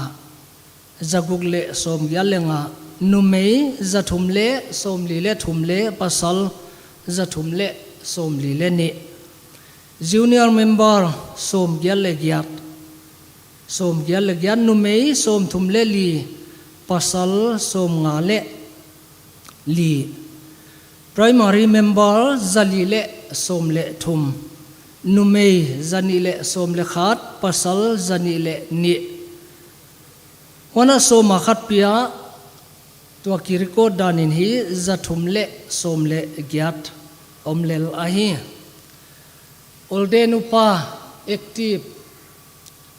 Za guk leh sawmgiat leh nga. Numei za thum leh sawmli leh thum leh pasal za thum leh sawmli leh nih. Junior member sawmgiat leh giat. Sawmgiat leh giat, numei sawmthum leh li, pasal sawmnga leh li. Primary member za li leh sawm leh thum. Numei za nih leh sawm leh khat, pasal za nih leh nih. Huan a sawm a khat pi a, tua kirecord dan in hi za thum leh sawm leh giat om lel ahi. Ordain upa active,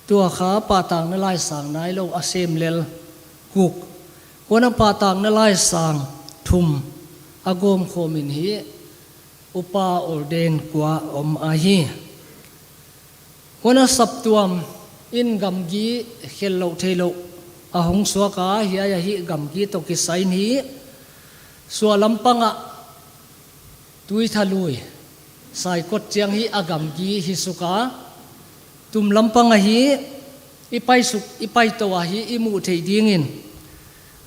tua kha pahtakna laisang nailou a sem lel guk. Huan a pahtakna laisang thum a gawmkhawm in hi upa ordain kua om ahi. Huan a saptuam in gamgi khelh louh theih louh a hong suak a, hiai a hi gamgi toh kisai in hi suahlam pang ah Tuithalui, Saikot chiang hi a gamgi hi suk a, tumlam pang a hi i pai suk, i pai tou a hi i muh theih ding in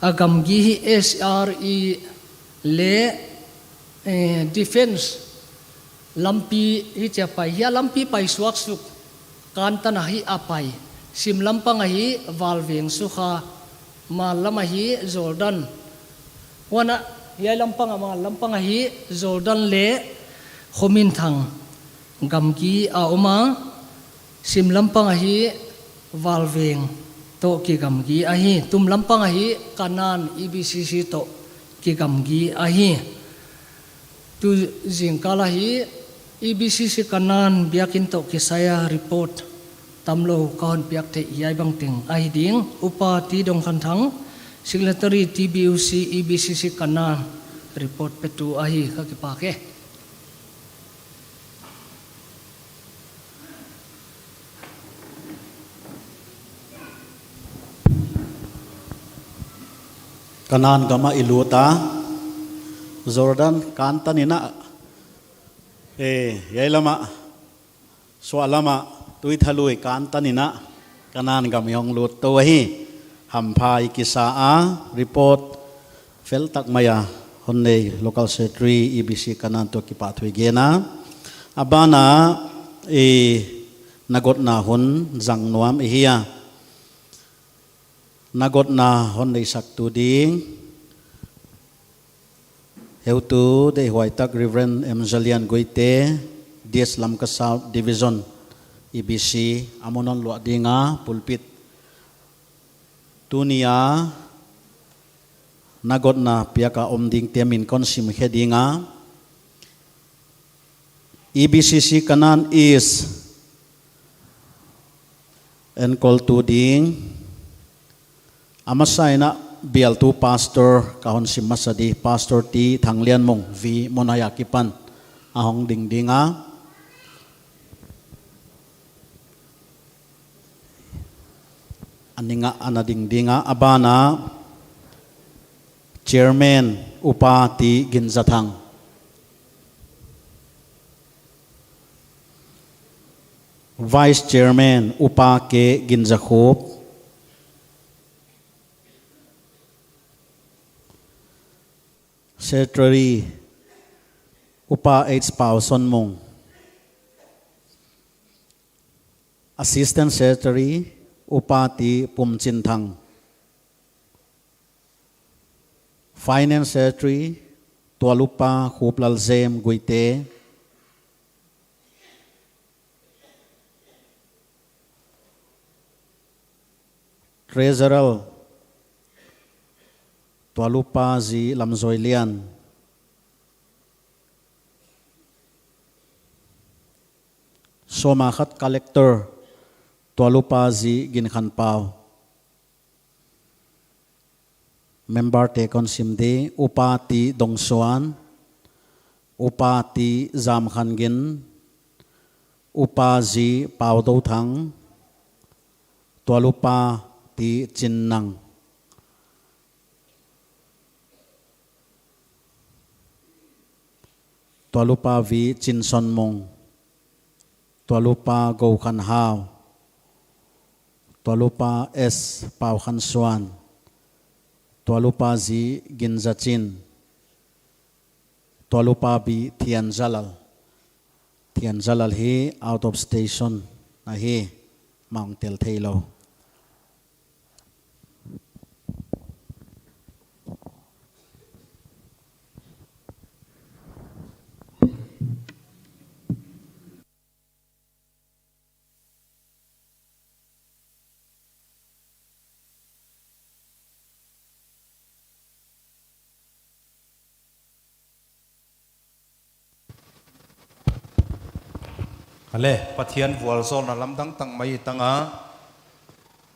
a gamgi hi S R E leh, eh, defense lampi hi chia pai hi a, lampi pai suak suk kan tan a hi a pai. Simlam pang a hi Valveng suk a, mallam a hi Jordan. Huan a hiai lam pang a, mallam pang a hi Jordan leh Khominthang gamgi a om a, simlam pang a hi Valveng toh kigamgi ahi, tumlam pang a hi Canaan E B C C toh kigamgi ahi. Tu zingkal a hi E B C C Canaan biakin toh kisai a report tamlou ka hon piak theih hiai bangteng ahi ding. Upa T. Dongkhanthang, Secretary T B U C E B C C Canaan, report petu ahi, ka kipak e. Canaan gam ah i lut a, Jordan kan tan in a, eh, hiai lam ah, suahlam ah, Tuithalui kan tan in a, Canaan gam i hong lut tou ahi, hampha i kisa a, report fel tak mai a hon nei local secretary E B C Canaan toh kipahthu i gen a. A ban ah, eh, Na gotna hun zang nuam i hi a. Na gotna hon neisaktu ding heutu deihhuai tak Reverend M Zalian Guite, D S Lamka South Division, E B C, a mun hon luah ding a, pulpit. Tuni a na gotna piak a om dingte min kon simkhe ding a. E B C C Kanan East enkoltu ding, a masa in a bialtu pastor ka hon sim masa di, Pastor T Thanglianmung V Monai akipan a hong ding ding a. A ning a ana ding ding a, a ban ah Chairman Upa T Ginzathang, Vice Chairman Upa K Ginzakhup, Secretary Upa H Pausonmung, Assistant Secretary Upa T Pumchinthang, Finance Secretary Tualupa Khuplal Zem Guite, Treasurer Tualupa Zi Lamzoilian, sawma khat Collector Tualupa Zi Ginkhanpau, member te kon sim di, Upa T Dongsuan, Upa T Zamkhangin, Upa Zi Paudouthang, Tualupa T Chinnang, Tualupa V Chinsonmung, Tualupa Gokhanhau, Tualupa S Paukhansuan, Tualupa Zi Ginzachin, Tualupa B Thianzalal. Thianzalal hi out of station ahi, mah hong tel theilou. Ale, Pathian vualzawlna lamdang tak mai i tang a,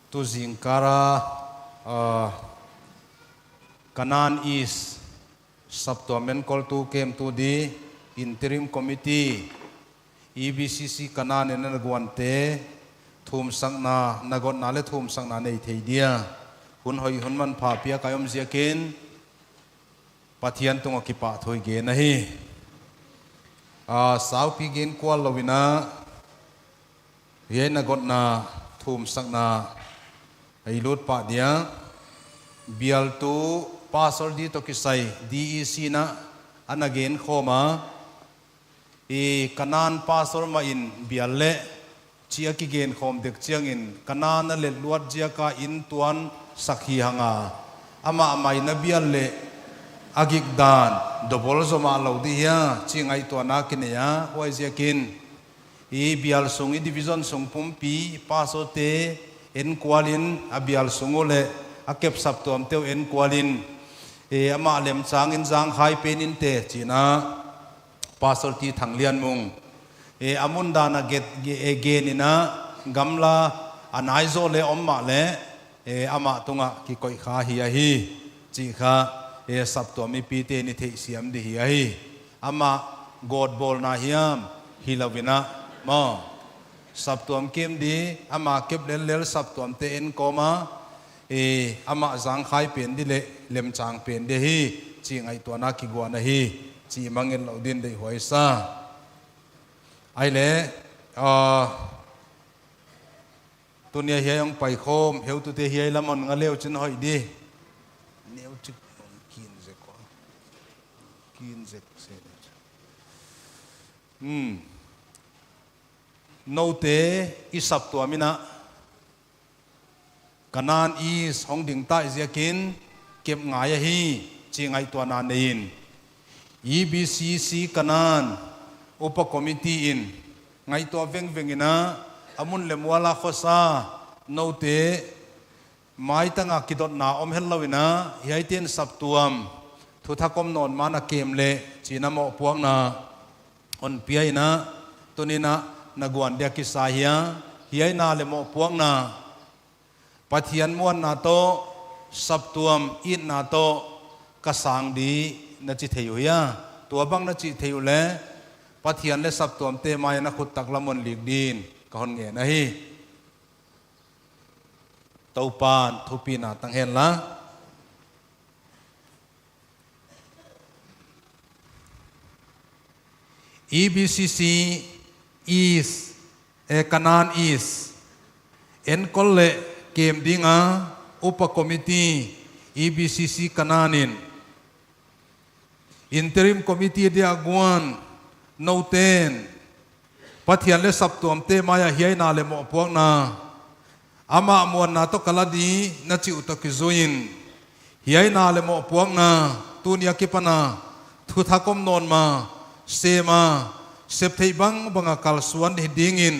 tu zingkal a, ah, Kanan East saptuam enkoltu kemtu di Interim Committee, E B C C Kanan in a na guante thumsakna, na gotna leh thumsakna nei thei dia hun hoih hun manpha piak a i om ziakin Pathian tungah kipahthu i gen ahi. A, saupi gen kual lou in a, hiai na gotna thumsakna a i lut pah dia. Bialtu Pastor di toh kisai D E C in a na gen khawm a, i Kanan Pastor mah in bial leh chi a kigen khawm dek chiangin Kanan a let luat ziak a inn tuan sak hi hang a, amah mah in a bial leh a gik dan double zaw mah lou di hia chi ngaihtuahna kinei a, huaiziakin i bial sung, i division sung pumpi pastor te enkual in, a bial sung uh leh a kep saptuam te uh enkual in, e, amah lemchang in zangkhai pen in te chi in a, Pastor T Thanglianmung, e, a mun dan a get, ge-, e, gen in a, gamla a nai zaw leh om mahleh, e, amah tungah kikoih kha hi ahi chih kha, e, saptuam mipite'n i theihsiam di hi ahi. Amah gawtbawlna hiam hilou in a, maw, saptuam kem di, amah kep lellel saptuam te enkawm a, e, amah zangkhai pen di leh lemchang pen di hi chih ngaihtuahna kiguan ahi chih mangngilh lou din deihhuai sa. Ahihleh, ah, tuni a hiai hong pai khawm heutute hiai lam hon nga leuchin hoih di. Neuchik kin zek ko. Kin zek se. Hmm. noute i saptuam in a Kanan East hong ding ta ziakin kep ngai ahi, chi ngaihtuahna nei in, E B C C Kanan Upa Committee in ngaihtuah vengveng in a, a mun leh mual a khosa noute maitang a kidotna om hetlou in a, hiaite'n saptuam thuthak om nawn ma in a kem leh chi in a mohpuakna hon pia in a, tuni'n a na guan dia kisa hi a, hiai na leh mohpuakna Pathian muanna toh, saptuam itna toh ka sang di na chi thei uh hia? Tuabang na chih theih uleh Pathian leh saptuamte mai a na khut taklam hon lik di'n ka hon ngen ahi. Toupa'n thupina tang hen la. E B C C East, eh, Kanan East enkol leh kem ding a Upa Committee, E B C C Kanan in Interim Committee dia guan, noute'n Pathian leh saptuamte mai a hiai na leh mohpuakna amah muanna toh ka la di na chih uh toh kizui in, hiai na leh mohpuakna tuni a kipan a thuthak om nawn ma, sem a, sep theih bangbang a kalsuan hi ding in,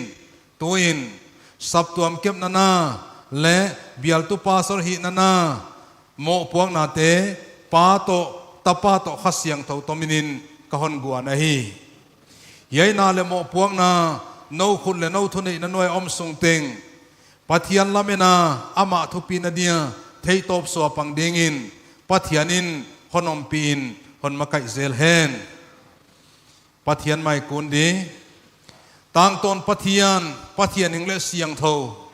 tuin saptuam kepna na leh bialtu pastor hihna na mohpuaknate Pa toh, Tapa toh, Kha Siangthou toh min in ka hon guan ahi. Hiai na leh mohpuakna nou khut leh nou thuneihna nuai a om sung teng Pathian lamen a amah thupina dia theihtawp suah pang ding in Pathian in hon ompih in hon makaih zel hen. Pathian mai kun di. Tangtawn Pathian, Pathian hing leh siangthou.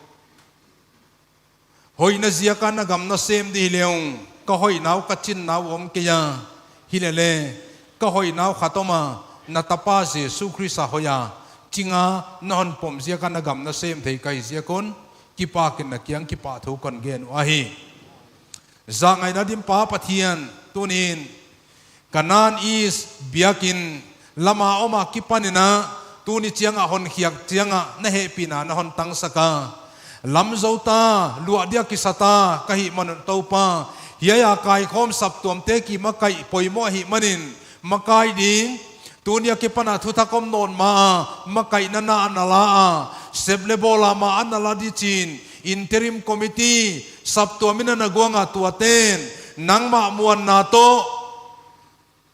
Hoihna ziak a na gam na sem di hileh ung, ka hoihna uh ka chinna uh om kei a. Hileh leh, ka hoihna uh khat om a, na Tapa Jesu Khrist a hoih a, ching a na hon pom ziak a na gam na sem thei ka hi ziak un, kipak in na kiang kipahthu kon gen uh ahi. Zak ngaihna dim Pa Pathian, tuni'n Kanan East biakin lam a om a kipan in a, tuni chiang a hon khiak chiang a na hehpihna na hon tangsak a, lam zou ta, luah dia kisa ta ka hih man un Toupa, hiai a kaikhawm saptuamte kimakaih poimoh ahih man in, makai ding, tuni a kipan a thuthak om nawn ma a makaihna na a na la a, sep leh bawl a ma a na la di chi'n, Interim Committee, saptuam in a na guang a tuate'n nangmah muanna toh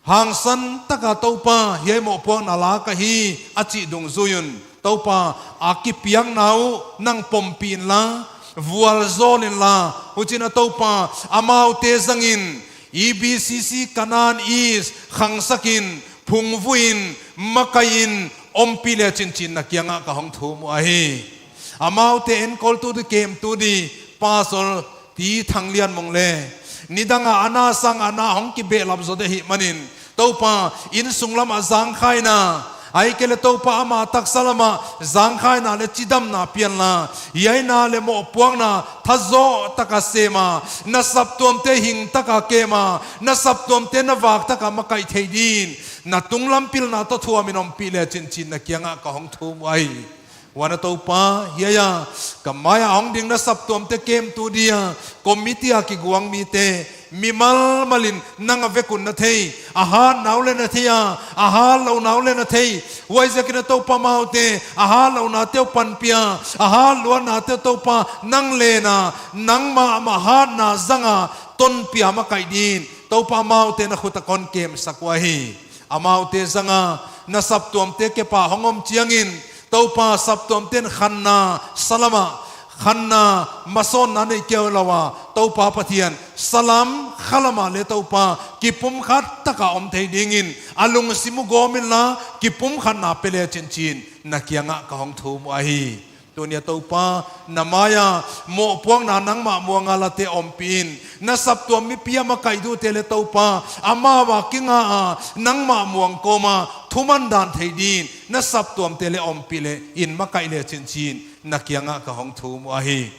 hangsan tak a Toupa hiai mohpuakna la ka hi a chih dungzui un, Toupa, a kipiakna uh nang pompih in la, vualzawl in la, huchi'n a Toupa, amaute zang in, E B C C Kanan East khangsak in, phungvuh in, makaih in, ompih le chin chi'n na kiang a ka hong thum uh ahi. Amaute enkoltu di, kemtu di, Pastor T. Thanglianmong leh, nidang a ana sang ana hong kibehlap zaw di ahih man in, Toupa, insung lam a zangkhaina, ahihkeileh Toupa, ama taksa lam a zangkhaina leh chidamna pia in la, hiai na leh mohpuakna thazawh tak a sem a, na saptuamte hing tak a kem a, na saptuamte na vak tak a makaih thei di'n, na tunglam pilna toh thuam in ompih le chin chi'n na kiang a ka hong thum uh ahi. Huan a Toupa, hiai a ka mai a hong ding na saptuamte kemtu dia committee a kiguang mite, mimal mal in nang a vek un na thei, a hatna uh leh na thei a, a hatlouhna uh leh na thei. Huaiziakin a Toupa, amaute a hatlouhnate uh panpih a, a hatluatnate uh Toupa nang len a, nangmah mah hatna zang a tonpih a makaih di'n, Toupa, amaute na khut a kon kemsak uh ahi. Amaute zang a na saptuamte kep a hong om chiang in, Toupa, saptuamte'n khanna sa lam a, khanna masawnna nei kei lou a, Toupa Pathian, sa lam kha lam a leh Toupa, kipumkhat tak a om thei ding in, a lungsim uh gawm in la, kipumkhatna pe le chin chi'n na kiang a ka hong thum uh ahi. Tuni a Toupa, na mai a mohpuakna nangmah muang a late ompih in, na saptuam mipi a makaih dute leh Toupa, amau a kinga a nangmah muang kawm a thuman dan thei di'n, na saptuamte leh ompih le in makaih le chin chi'n na kiang a ka hong thum uh ahi.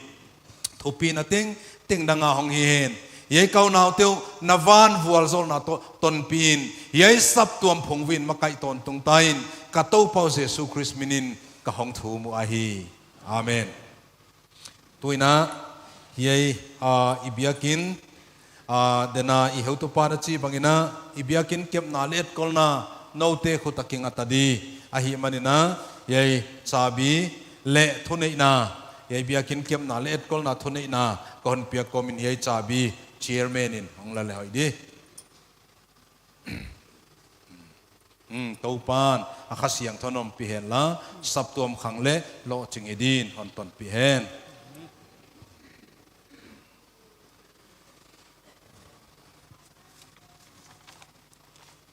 Thupina tengteng nang a hong hi hen. Hiai ka unaute uh na van vualzawlna toh tonpih in, hiai saptuam phungvuh in makaih tawntung ta in, ka Toupa uh Jesu Khrist min in ka hong thum uh ahi. Amen. Tuin a, hiai, ah, i biakinn, ah, dena i heutupa'n a chih bangin a, i biakinn kepna leh etkolna noute khut a kinga ta di ahihmanin a, hiai chabi leh thuneihna, hiai biakinn kepna leh etkolna thuneihna ka hon piak kawmin hiai chabi chairman in hong la leh hoih di. Hmm, Toupa'n a Kha Siangthou ompih henla, saptuam khang leh lohching hi din hon tonpih hen.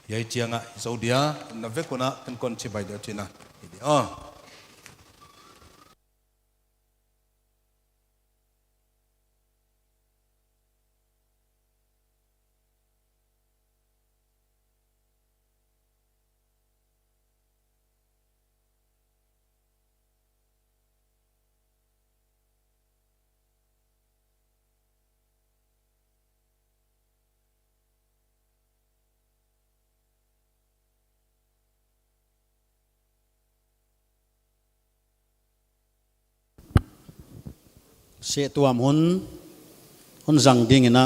Hiai chiang a i zou dia, na vek un a, tun kon chibai dia chihna. Hi di, oh. Sehtuam hun, hun zang dingin a,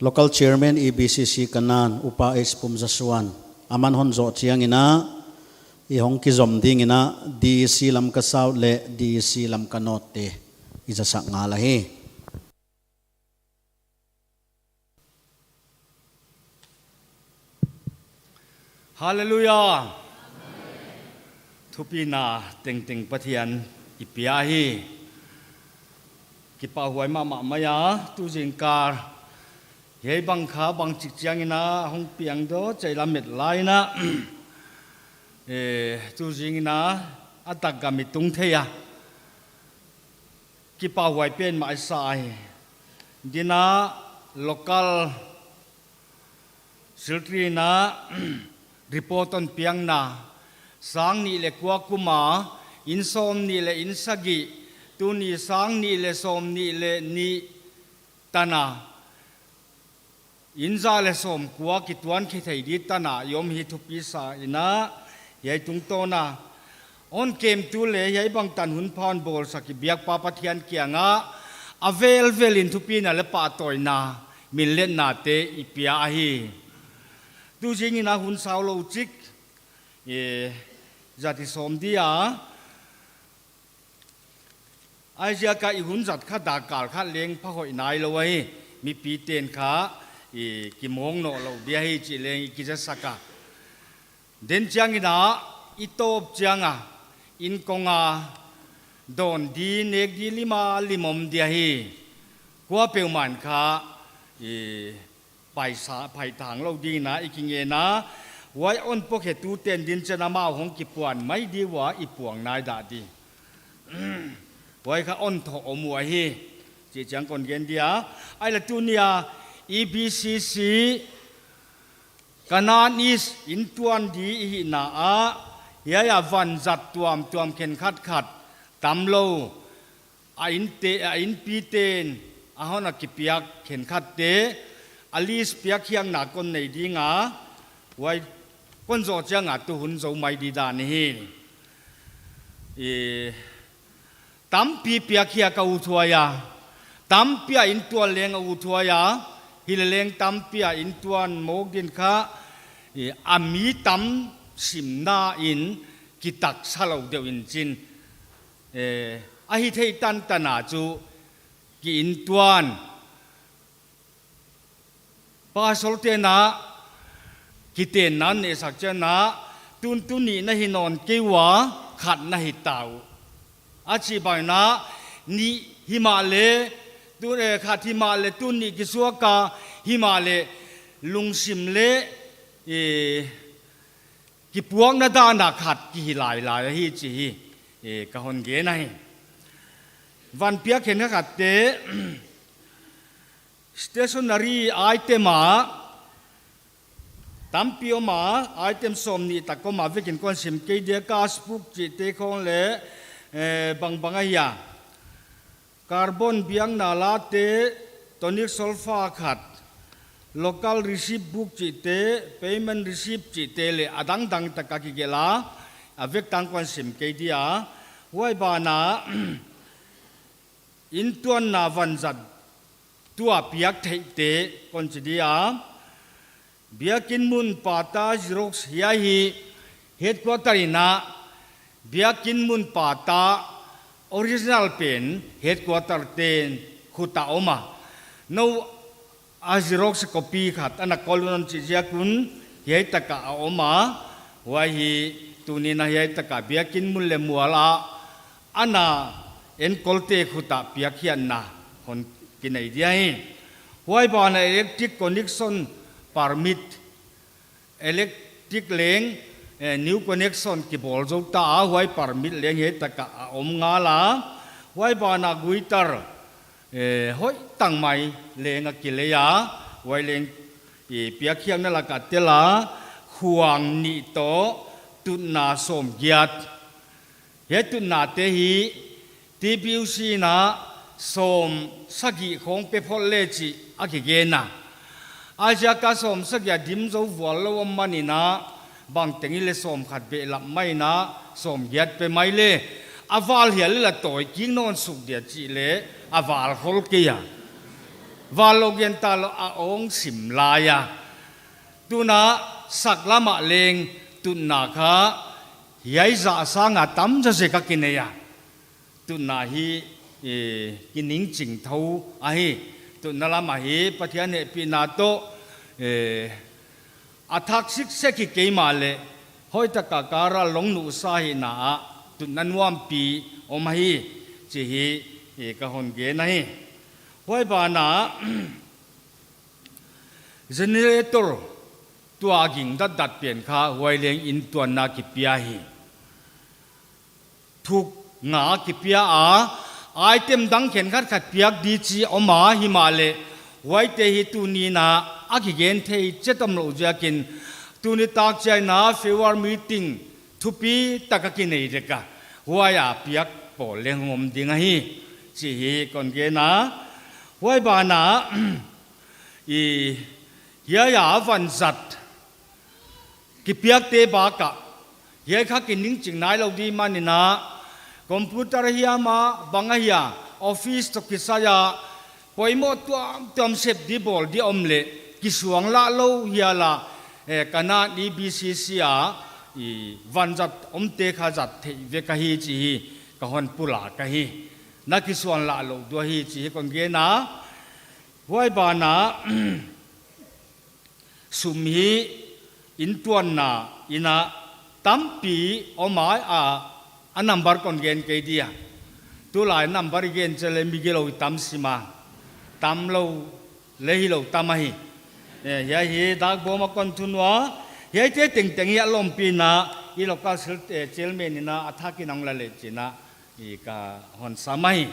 local chairman E B C C Kanan, Upa H Pumzasuan, aman hon zoh chiangin a, i hong kizom dingin a, D C Lamka South leh D C Lamka North te i zasak ngal ahi. Halleluiah. Thupina tengteng Pathian i pia hi. Kipahhuai mahmah mai a, tu zingkal hiai bang kha bangchik chiangin a hong piang dawh chih lamet lai in a. Eh, tu zingin a, a tak gam i tung thei a. Kipahhuai pen mah i sa hi. Din a local secretary in a report hon piakna, sang nih leh kua kum a, inn sawmnih leh inn sagih, tuni sang nih leh sawmnih leh nih tan a, inn za leh sawmkua kituan khe thei di tan a i om hi thupi sa in a, hiai tungtawn a hon kemtu leh hiai bangtan hunpha hon bawlsak i biak pa Pathian kiangah a velvelin thupina leh pahtawina, minletnate i pia ahi. Tu zingin a hun sau lou chik, eh, zat i sawm di a. Aihziak a i hun zat kha dakkal khat leng pha hoih nailou ahi, mipite'n kha i kimawng nawnlou di ahi chih leng i kizasak a. Den chiangin a i tawp chiang a, inn kong a dawn di nek di lim a lim om di ahi. Kuapeuhmah in kha i paisa, paithang lou dingin a i kingen a, huai hon pawtkhetute'n din chiang a amau hong kipuan mai di ua i puang nai dah di. Huai kha hon thoh om uh ahi, chih chiang kon gen di a. Ahihleh tuni a E B C C Kanan East inn tuan di i hihna ah, hiai a vanzat tuamtuam khenkhat khat tamlou, a innte, a innpite'n a hon a kipiak khenkhatte a list piak hiangna kon nei ding a, huai kon zoh chiang a tu hun zou mai di dan hi. I tampi piak hiak a uthuai a, tampi a inn tuan leng a uthuai a, hileleng tampi a inn tuan mawk din kha, i, a mi tam simna in kitaksa lou deuh in chin. Eh, a hithei tantan a chu ki inn tuan. Pastor te'n a kitenna neihsak chiang a, tun tuni na hi nawn kei ua, khat na hi ta uh. A chih bangin a, nih himahleh, tu, eh, khat himahleh, tun nih kisuak a himahleh, lungsim leh, eh, kipuakna dan a khat kihi lailai ahi chih hi, eh, ka hon gen ahi. Van piak khenkhatte, stationery item a tampi om a, item sawmnih tak om a, vekin kon sim kei dia, cash book chihte khong leh, eh, bangbang ahia. Carbon biakna late, tonic solfa khat, local receipt book chihte, payment receipt chihte leh a dangdang tak a kigelh a, A vek tang kon sim kei dia, huai banah inntuanna vanzat tua piak theihte kon chi dia, biakin mun pata Xerox hiai hi headquarter in a, biakin mun pata original pen headquarter ten khut a om a. Nou a Xerox copy khat ana kol un chih ziak un hiai taka a om a. Huai hi tuni'n a hiai taka biakin mun leh mual a ana enkolte khut a piak hiatna hon kinei dia hi. Huai banah electric connection permit, electric leng, eh, new connection kibawl zou ta a, huai permit leng hiai taka a om ngal a. Huai banah guitar, eh, hoih tak mai leng a kilei a, huai leng, eh, piakkhiakna lak ah tel a, khuang nih toh tutna sawmgiat. Hiai tutnate hi TPUC in a sawmsagih khawng pe phot le chih a kigen a. A ziak a sawmsagih a dim zou vual lou om manin a, bangteng i leh sawmkhat behlap mai in a, sawmgiat pe mai le, a val hial leh la tawi kik nawn suk dia chih leh a val khol kei a. Val lou gen ta lou a awng sim lai a. Tuna sak lam ah leng tutna kha hiai zah sang a tam zazek a kinei a. Tutna hi, eh, kiningching thou ahi. Tutna lam ah hi Pathian hehpihna toh, eh, a thak siksek hi kei mahleh, hoih tak a ka ral long nuhsa hihna ah tutna nuampi om ahi chih hi, eh, ka hon gen ahi. Huai banah generator tua ging datdat pen kha huai leng inntuanna kipia hi. Thuk nga kipia a, item dang khenkhat khat piak di chih om a, himahleh huaite hi tuni'n a kigen thei chet om lou ziakin, tuni tak chiang in a February meeting thupi tak a kinei dek a, huai a piak pawl leng om ding ahi chih hi kon gen a. Huai banah, i, hiai a vanzat kipiakte bak ah, hiai kha kiningching nailou di manin a, computer hiam a, bang ahia, office toh kisai a poimoh tuamtuam sep di bawl di om leh, kisuang lah lou hial a, eh, Kanaan EBCC a, i, vanzat omte kha zat theih vek ahi chih hi ka hon pulak ahi. Na kisuang lah lou di uh ahi chih hi kon gen a. Huai banah, sum hi inntuanna in a tampi om a, a, a number kon gen kei dia. Tulai number i gen chet leh mi gilou i tam sim a. Tam lou leh hilou tam ahi. Eh, hiai hi dak bawm a kon thun ua. Hiaite tengteng hi a lawmpi in a, i local sil-, eh, chairman in a, a thak in a hong la leh chi'n a, i ka hon sam ahi.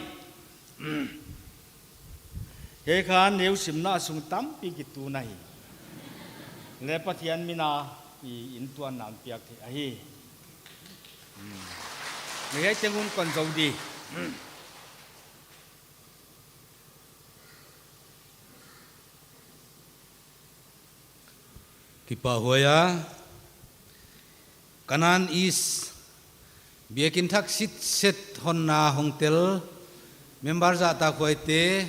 Hiai kha neu simna sung tampi kitun ahi. Leh Pathian min a i inntuanna hon piak theih ahi. Hmm. Hiai teng un kon zou di. Kipahhuai a, Kanaan East biakin thak sitset honna hong tel, member zahtakhuaite,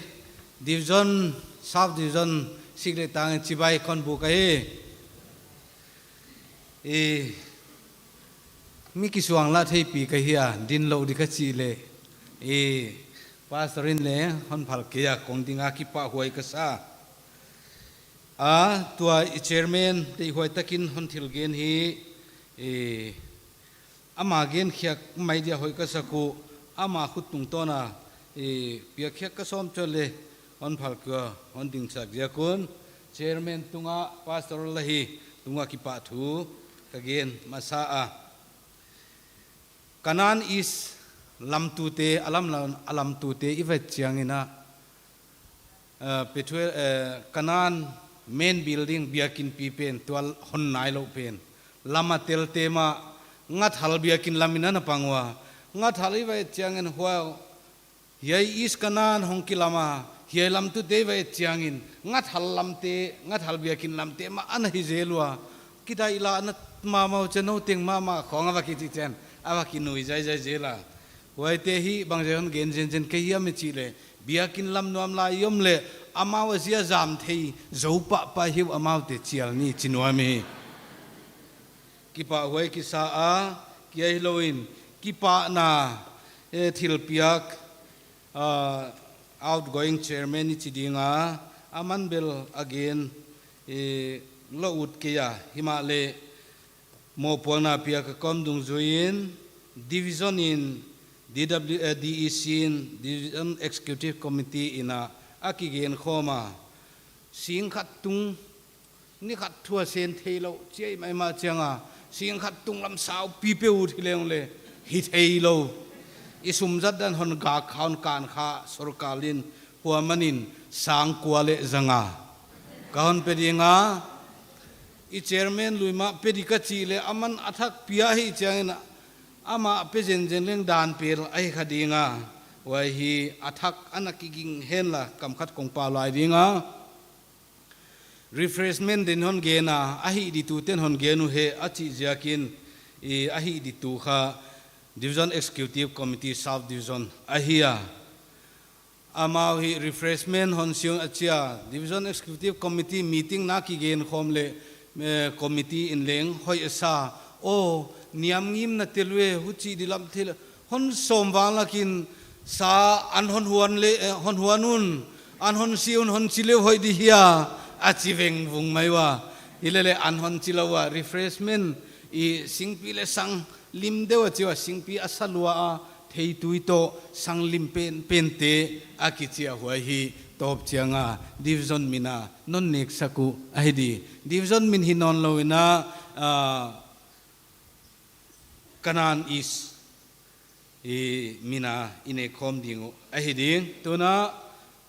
division, sub division, sik leh tang chibai kon buk ahi. I, mi kisuang lah theipi ka hi a, din lou di ka chih leh, i, pastor in leng hon phal kei a, kong ding a kipahhuai ka sa. A, tua i chairman deihhuai takin hon thil gen hi, eh, ama gen khiak mai dia hoih ka sak uh, ama khut tungtawn a, eh, piak khiak ka sawm chiang leh hon phal kei a, hon dingsak ziak un, chairman tung a, pastor lah hi tung a kipahthu ka gen masa a. Kanaan East lamtute, a lam, lam, a lamtute i va et chiangin a, eh, Pethuel, eh, Kanaan main building biakin pi pen, tua hon nailou pen. Lam a telte mah, Ngathal biakin lam in a na pang ua. Ngathal i va et chiangin huai, hiai East Kanaan hong kilam a, hiai lamtute i va et chiangin, Ngathal lamte, Ngathal biakin lamte mah ana hi zel ua. Kidai lah na Mahmah uh, chin nou teng mahmah khong a va kichi chiang, a va kinui zaizai zel a. Huaite hi bangzah hon gen zenzen ka hiam i chih leh, biakinn lam nuam lai i om leh, amau a zia zam thei zou pahpah hi uh, amaute chial ni chi nuam hi. Kipahhuai kisa a, kia hilou in, kipahna, eh, thilpiak, ah, outgoing chairman i chi ding a, aman bel a gen, eh, lou ut kei a, himahleh mohpuakna piak a kawm dungzui in, division in, D W, eh, D E C in, Division Executive Committee in a, a kigen khawm a, sing khat tung, ni khat thua sen theilou, chiai maimah chiang a, sing khat tunglam saupi pe ut hi leng leh, hi theilou. I sum zat dan hon gak kha, hon kan kha, sorkar in, huai manin sang kua leh zanga ka hon pe ding a, i chairman lui mah pe di ka chih leh, aman a thak pia hi chiang in, amah pe zenzen leng dan pel ahi kha ding a, huai hi a thak ana kiging hen la, kam khat kong pau lai ding a. Refreshment din hon gen a, a hih di tu ten hon gen uhen a chih ziakin, i a hih di tu kha Division Executive Committee South Division ahi a. Amau hi refreshment hon siam a chia, Division Executive Committee meeting na kigen khawm leh, eh, committee in leng hoih a sa. Oh, niam ngimna tel ve, huchi di lam tel. Hon sawm vang lakin sa an hon huan leh, eh, hon huan un, an hon si un, hon chi leh hoih di hia, a chi vengvung mai ua. Hileleh an hon chi lou ua, refreshment, i singpi leh sang lim deuh a chi ua, singpi a sa lua a, theitui toh sang lim penpen te a kichi a, huai hi tawp chiang a, division min a non nek sak uh ahi di. Division min hi nawnlou in a, ah, Kanan East i min a i nek khawm ding uh ahi ding. Tun a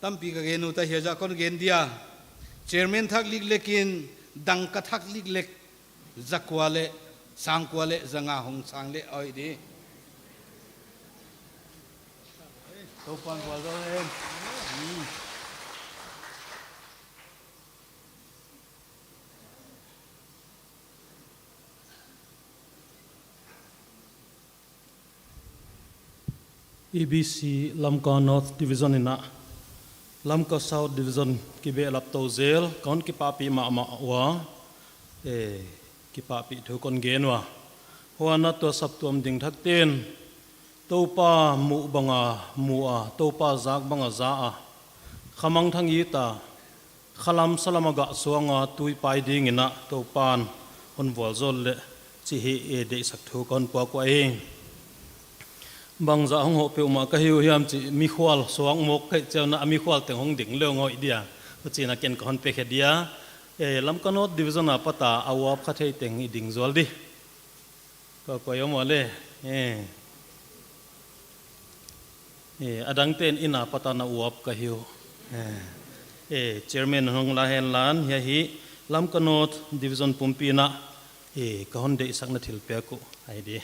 tampi ka gen ut a, hiai zah kon gen dia. Chairman thak liklek in dangka thak liklek, za kua leh, sang kua leh zanga hong sang leh hoih di. Toupa'n vualzawl hen. E B C Lamka North Division in a, Lamka South Division kibehlap tou zel, kon kipahpih mahmah ua, eh, kipahpih thu kon gen ua. Huan a tua saptuam ding thak ten, Toupa muh bang a mu a, Toupa zak bang a za a, khamangthang i ta, khalam salam a gah suang a tui pai ding in a Toupa'n hon vualzawl leh chih hi, eh, deihsak thu kon puak ua hi. Bangzah hong hoh peuhmah ka hi uh hiam chih, mikhual suak mawk ka hih chiang a, a mikhual teng hong ding leng hoih dia. Huchiin a ken ka hon pe khe dia. Eh, Lamka North Division a pat a uap kha thei teng i ding zual di. Ka koi om ua leh. Eh. Eh, a dangte'n inn a pat a na uap ka hi uh. Eh. Eh, chairman hong la hen lan, hiai hi Lamka North Division pumpi in a, eh, ka hon deihsakna thilpiak uh ahi di.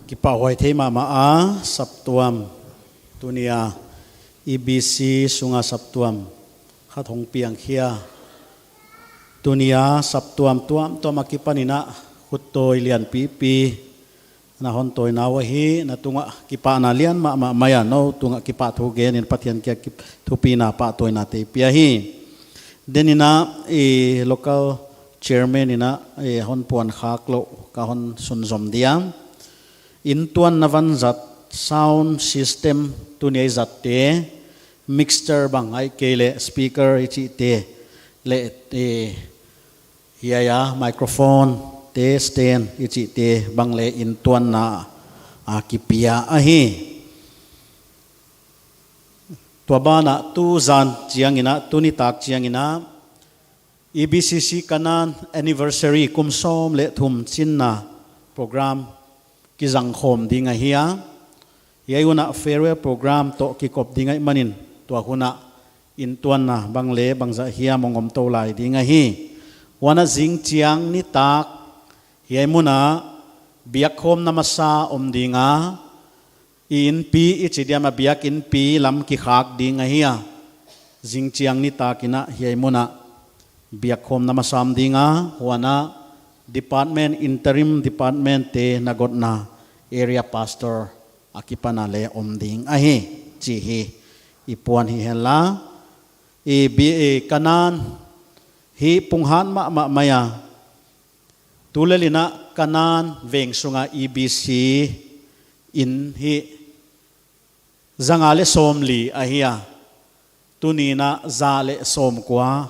Kipahhuai thei mahmah a, saptuam, tuni a E B C sung a saptuam khat hong piang khia. Tuni a saptuam tuamtuam akipan in a, khuttawi lianpipi na hon tawina uh ahi, na tung a kipahna lian mahmah mai a, nou tung a kipahthu gen in Pathian kiang a kip-, thupina pahtawina te pia hi. Tuni in a, i local chairman in a, i hon puan khak louh ka hon sunzom dia. Inntuanna van zat, sound system tuni a i zat te, mixer bang ahihkeileh speaker i chih te, leh, eh, hiai a microphone te, stand i chih te bang leh inntuanna a kipia ahi. Tua ban ah tuzan chiang in a, tuni tak chiang in a, E B C C Kanan anniversary kum sawm leh thum chinna program kizang khawm ding ahi a. Hiai hun ah farewell program toh kikop ding ahihmanin tua hun ah inntuanna bang leh bangzah hiam hong om tou lai ding ahi. Huan a zing chiang nitak hiai mun ah biakkhawmna masa om ding a, i innpi i chi diam a biakinnpi lam kikhak ding ahi a, zingchiang nitak in a hiai mun ah biakkhawmna masa om ding a, huan a department, interim department te na gotna area pastor akipan a leng om ding ahi, chih i puan hi henla. I bi, i Kanan hi punghan mahmah mai a, tulel in a Kanan veng sung a E B C inn hi za nga leh sawmli ahi a, tuni in a za leh sawmkua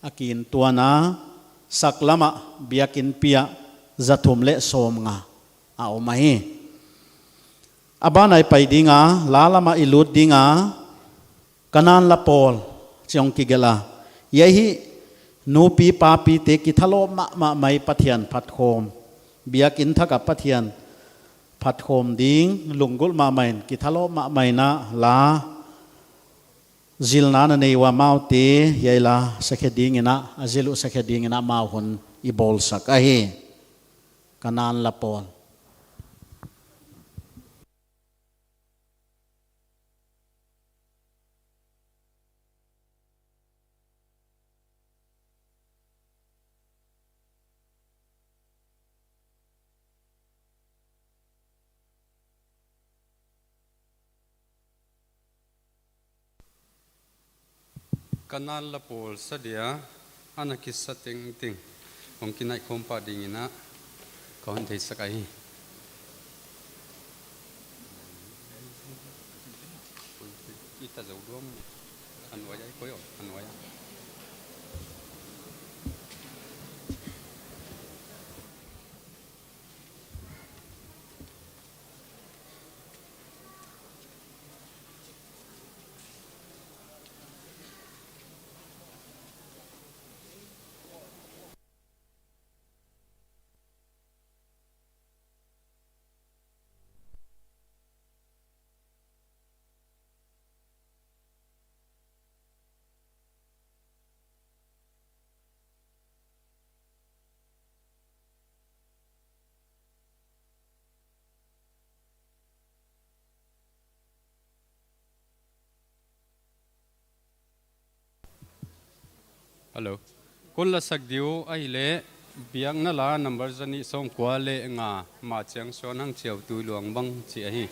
a kiintuan a, saklam ah biakinnpi ah za thum leh sawmnga a om ahi. A ban ah i pai ding a, la lam ah i lut ding a, Kanan la pawl chih hong kigelh a. Hiai hi nupi papi te kithalawp mahmah mai, Pathian phatkhawm, biakinn thak a Pathian phatkhawm ding lunggulh mahmah in, kithalawp mahmah in a la zilna na nei ua, amaute hiai la sakhe ding in a, a zil uh sakhe ding in a amau hun i bawlsak ahi. Kanan la pawl. Kanan la pawl sa dia, ana kisa tengteng hong kinaih khawm pah ding in a ka hon theisak ahi. Ita zou duam. An wai ai koi o, an wai ai. Hello. Kon la sak diu ahihleh, biakna la number zanih sawmkua leh nga, Machiangsuan Hangchiau Tuiluang bang chih ahi.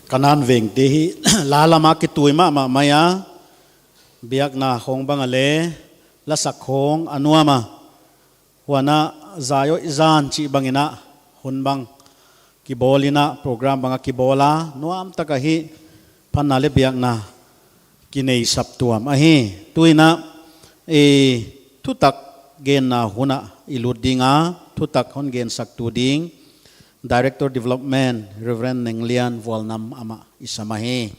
Kanaan vengte hi la lam ah kitui mahmah mai a, biakna khawng bang a leh lasak khawng a nuam a, huan a zai hoih zan chih bang in a hun bang kibawl in a, program bang a kibawl a, nuam tak a hi phatna leh biakna kinei saptuam ahi. Tu in a, e, thutak genna hun ah i lut ding a, thutak hon gensaktu ding Director Development Reverend Nenglian Vualnam amah i sam ahi.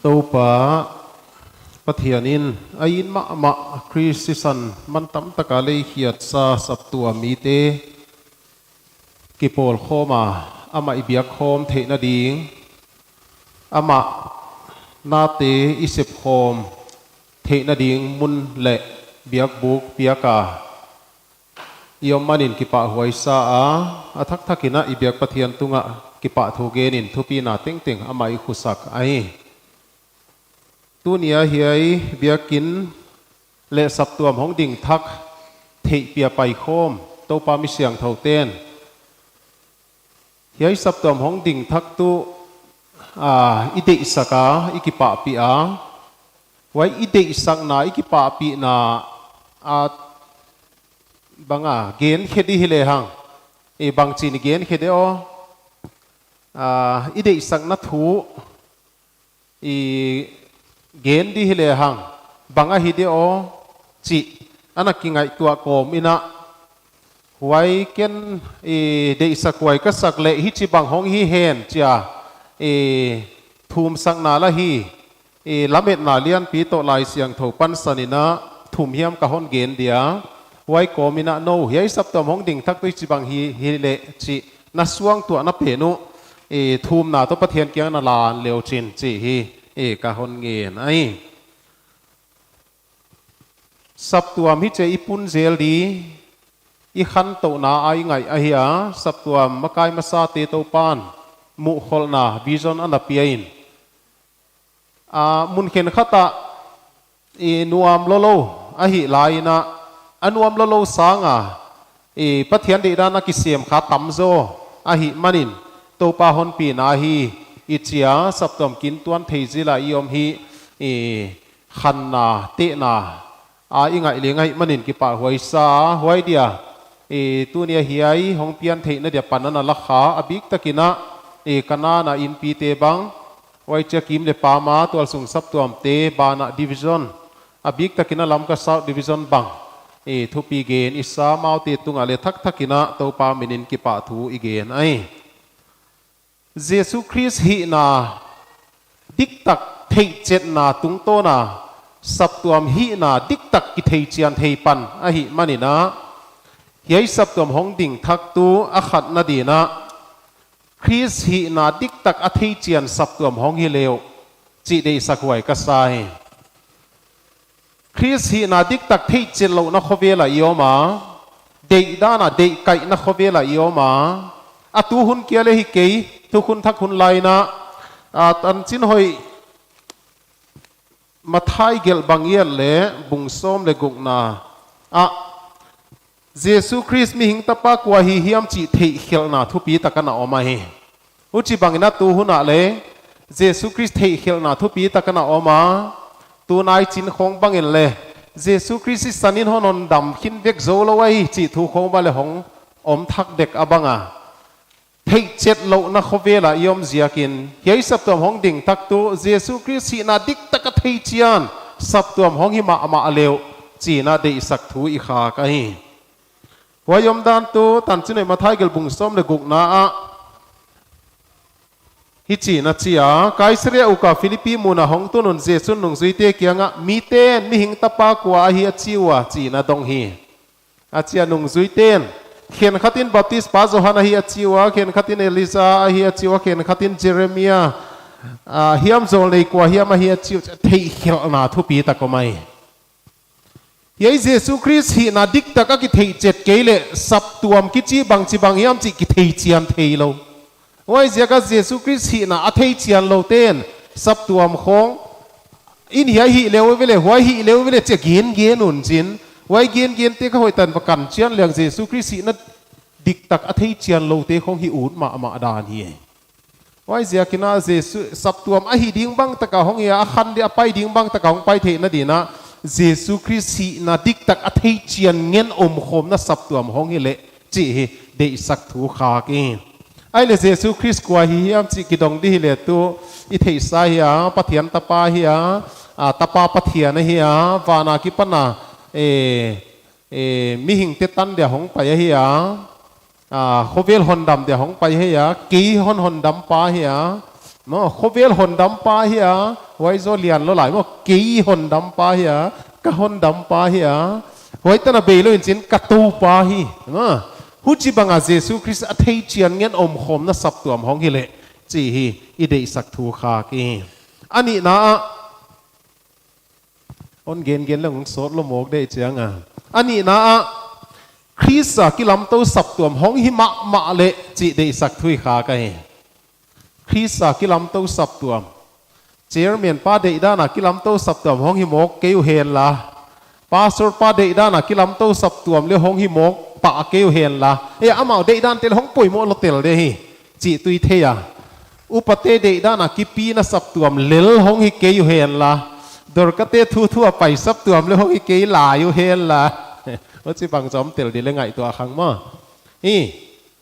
Toupa Pathian in a it mahmah Khrist sisan man tamtak a lei khiatsa saptuam mite kipawlkhawm a, amah i biakkhawm theihna ding, amah nate i sepkhawm theihna ding mun leh biakbuk piak a i om manin kipahhuai sa a, a thakthak in a i biak Pathian tungah kipahthu gen in thupina tengteng amah i khusak ahi. Tuni a hiai biakin leh saptuam hong ding thak theihpih a paikhawm Toupa mi siangthou ten hiai saptuam hong ding thak tuh, a, i deihsak a, i kipahpih a, huai i deihsakna, i kipahpihna, a, bang a gen khe di hi lehang, i bangchi'n i gen khe de aw, a, i deihsakna thu i gen di hi lehang, bang ahi de aw chih ana kingaihtuah kawm in a, huai ken i deihsak huai ka sak leh hichibang hong hi hen chia, i thumsakna la hi, i lametna lianpi toh Laisiangthou pansan in a thum hiam ka hon gen dia, huai kawm in a nou, hiai saptuam hong ding thak tuh hichibang hi, hi leh chih na suangtuahna pen uh, i thumna toh Pathian kiang na lan leu chin chih hi, i ka hon ngen ahi. Saptuam hichi a i pung zel di, i khantouhna a i ngaih ahi a, saptuam makai masate Toupa'n muhkholhna vision ana pia in, a, mun khenkhat ah i nuam lolo ahih lai in a, a nuam lolo sang a, i Pathian deihdan a kisem kha tamzaw ahih manin, Toupa hon pina hi, i chi a saptuam kin tuan thei zil a i om hi, i khanna, tehna a i ngaih leng ahih manin kipahhuai sa a, huai dia, i tuni a hiai hong pian theihna dia pan ana la kha, a biktak in a, i Kanaan a inpite bang, huai chia Kim leh Pam a tualsung saptuamte, ban a division, a biktak in a Lamka South Division bang, i thupi gen i sa, amaute tungah leh thakthak in a Toupa min in kipahthu i gen ahi. Jesu Khrist hihna diktak theihchetna tungtawn a saptuam hihna diktak kitheichian thei pan ahih manin a, hiai saptuam hong ding thak tuh a khatna din a, Khrist hihna diktak a theichian saptuam hong hi leh uh chih deihsak huai ka sa hi. Khrist hihna diktak theihchet louhna khovel a i om a, deihdan a deihkaihna khovel a i om a, a tu hun kia leh hi kei, thukhun thak hun lai in a, a, tanchin hoih Matthai gelh bang i et leh bung sawm leh gukna ah, Jesu Khrist mihing tapa kua hi hiam chih theihkhelhna thupitak ana om ahi. Huchibang in a tu hun ah leh Jesu Khrist theihkhelhna thupitak ana om a, tunai chin khawng bang in leh Jesu Khrist sisan in hon hon dam khin vek zou lou ahi chih thu khawng bang leh hong om thak dek a bang a, theihchet louhna khovel a i om ziakin, hiai saptuam hong ding thak tuh Jesu Khrist hihna diktak a theichian saptuam hong hi mahmah leh uh chih in a deihsak thu i khak ahi. Huai omdan tuh tanchin hoih Matthai gelh bung sawm leh gukna ah hichi'n a chi a, Kaisaria uk a Philippi mun a hong tun un Jesu'n nungzuite kiangah, miten mihing tapa kua ahi a chi ua, chi'n a dong hi. A chi a, nungzuiten, khenkhat in Baptispa Johan ahi a chi ua, khenkhat in Elija ahi a chi ua, khenkhat in Jeremia, a, hiam zawlnei kua hiam ahi a chi ua, theihkhelhna thupitak om ahi. Hiai Jesu Khrist hihna diktak a kitheihchet kei leh saptuam kichi bangchibang hiam chih kitheichian theilou. Huaiziak a Jesu Khrist hihna a theichian lou ten saptuam khawng in hiai hih leh uh ve leh, huai hih leh uh ve leh chia gen gen un chin, Huai gingin te kha hoihtak in va kan chian leng Jesu Khrist hihna diktak a thei chian loute khong hi ut mahmah dan hi. Huaiziakin a Jesu saptuam a hih ding bang taka hong hi a, a khan dia a pai ding bang taka hong pai theihna dingin a, Jesu Khrist hihna diktak a thei chian ngen omkhawmna saptuam hong hi leh chih hi deihsak thu khak hi. Ahihleh Jesu Khrist kua hi hiam chih kidong di hileh tu i theihsa hi a, Pathian tapa hi a, a, tapa Pathian ahi a, van akipan a, e, e, mihingte tan dia hong pai ahi a, a, khovel hondam dia hong pai ahi a, kei hon hondam pa hi a, no, khovel hondam pa hi a, huai zaw lian lou lai maw, kei hondam pa hi a, ka hondam pa hi a, huai tan a beilou in chin ka Toupa hi, no. Huchibang a Jesu Khrist a thei chian ngen omkhawmna saptuam hong hi leh chih hi i deihsak thu khak hi. A nihna ah, hon gingin leng sawt lou mawk deuh chiang a. A nihna ah, Khrist a kilamtou saptuam hong hi mahmah leh chih deihsak thu i khak hi. Khrist a kilamtou saptuam. Chairman pa deihdan a kilamtou saptuam hong hi mawk kei uhen la. Pastor pa deihdan a kilamtou saptuam leh hong hi mawk pah kei uhen la. E, amau deihdan te leh hong poimoh lou tel deuh hi. Chih tu i thei a. Upate deihdan a kipina saptuam lel hong hi kei uhen la. Dorkate thuthu a pai saptuam leh hong hi kei lai uhen la. Huchibang zom tel di leh ngaihtuah khang maw. Hi.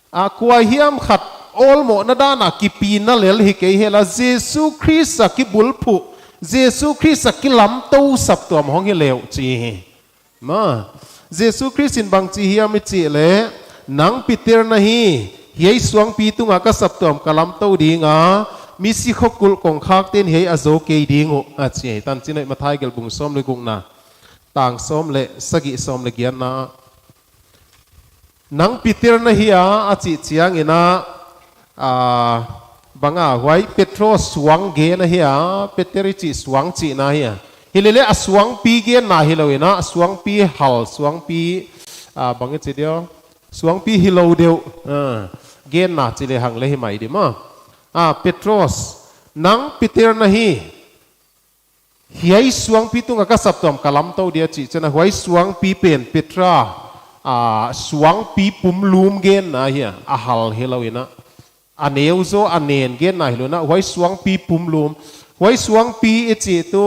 A, kua hiam khat awlmohna dan a kipina lel hi kei hen la, Jesu Khrist a kibulphuh, Jesu Khrist a kilamtou saptuam hong hi leh uh chih hi. Maw, Jesu Khrist in bang chi hiam i chih leh, nang Peter na hi, hiai suangpi tunga ka saptuam ka lamtou ding a, misi khokulh kongkhakte'n hiai a zou kei ding uh, a chi hi. Tanchin Hoih Matthai gelh bung sawm leh gukna, tang sawm leh sagih, sawm leh giatna. Nang Peter na hi a, a chih chiangin a, a, bang a, huai Petro suang gen ahi a, Peter i chih suang chihna hi a. Hileleh a suangpi genna hilou in a, a suangpi hal, suangpi, a, bang i chi dia, suangpi hilou deuh, a, genna chi lehang leh hi mai di maw. A, Petros, nang Peter na hi, hiai suangpi tunga ka saptuam ka lamtou dia chih chiang a, huai suangpi pen Petra, a, suangpi pumlum genna hi a, a hal hilou in a. A neu zaw a nen genna hilou in a, huai suangpi pumlum. Huai suangpi i chih tu,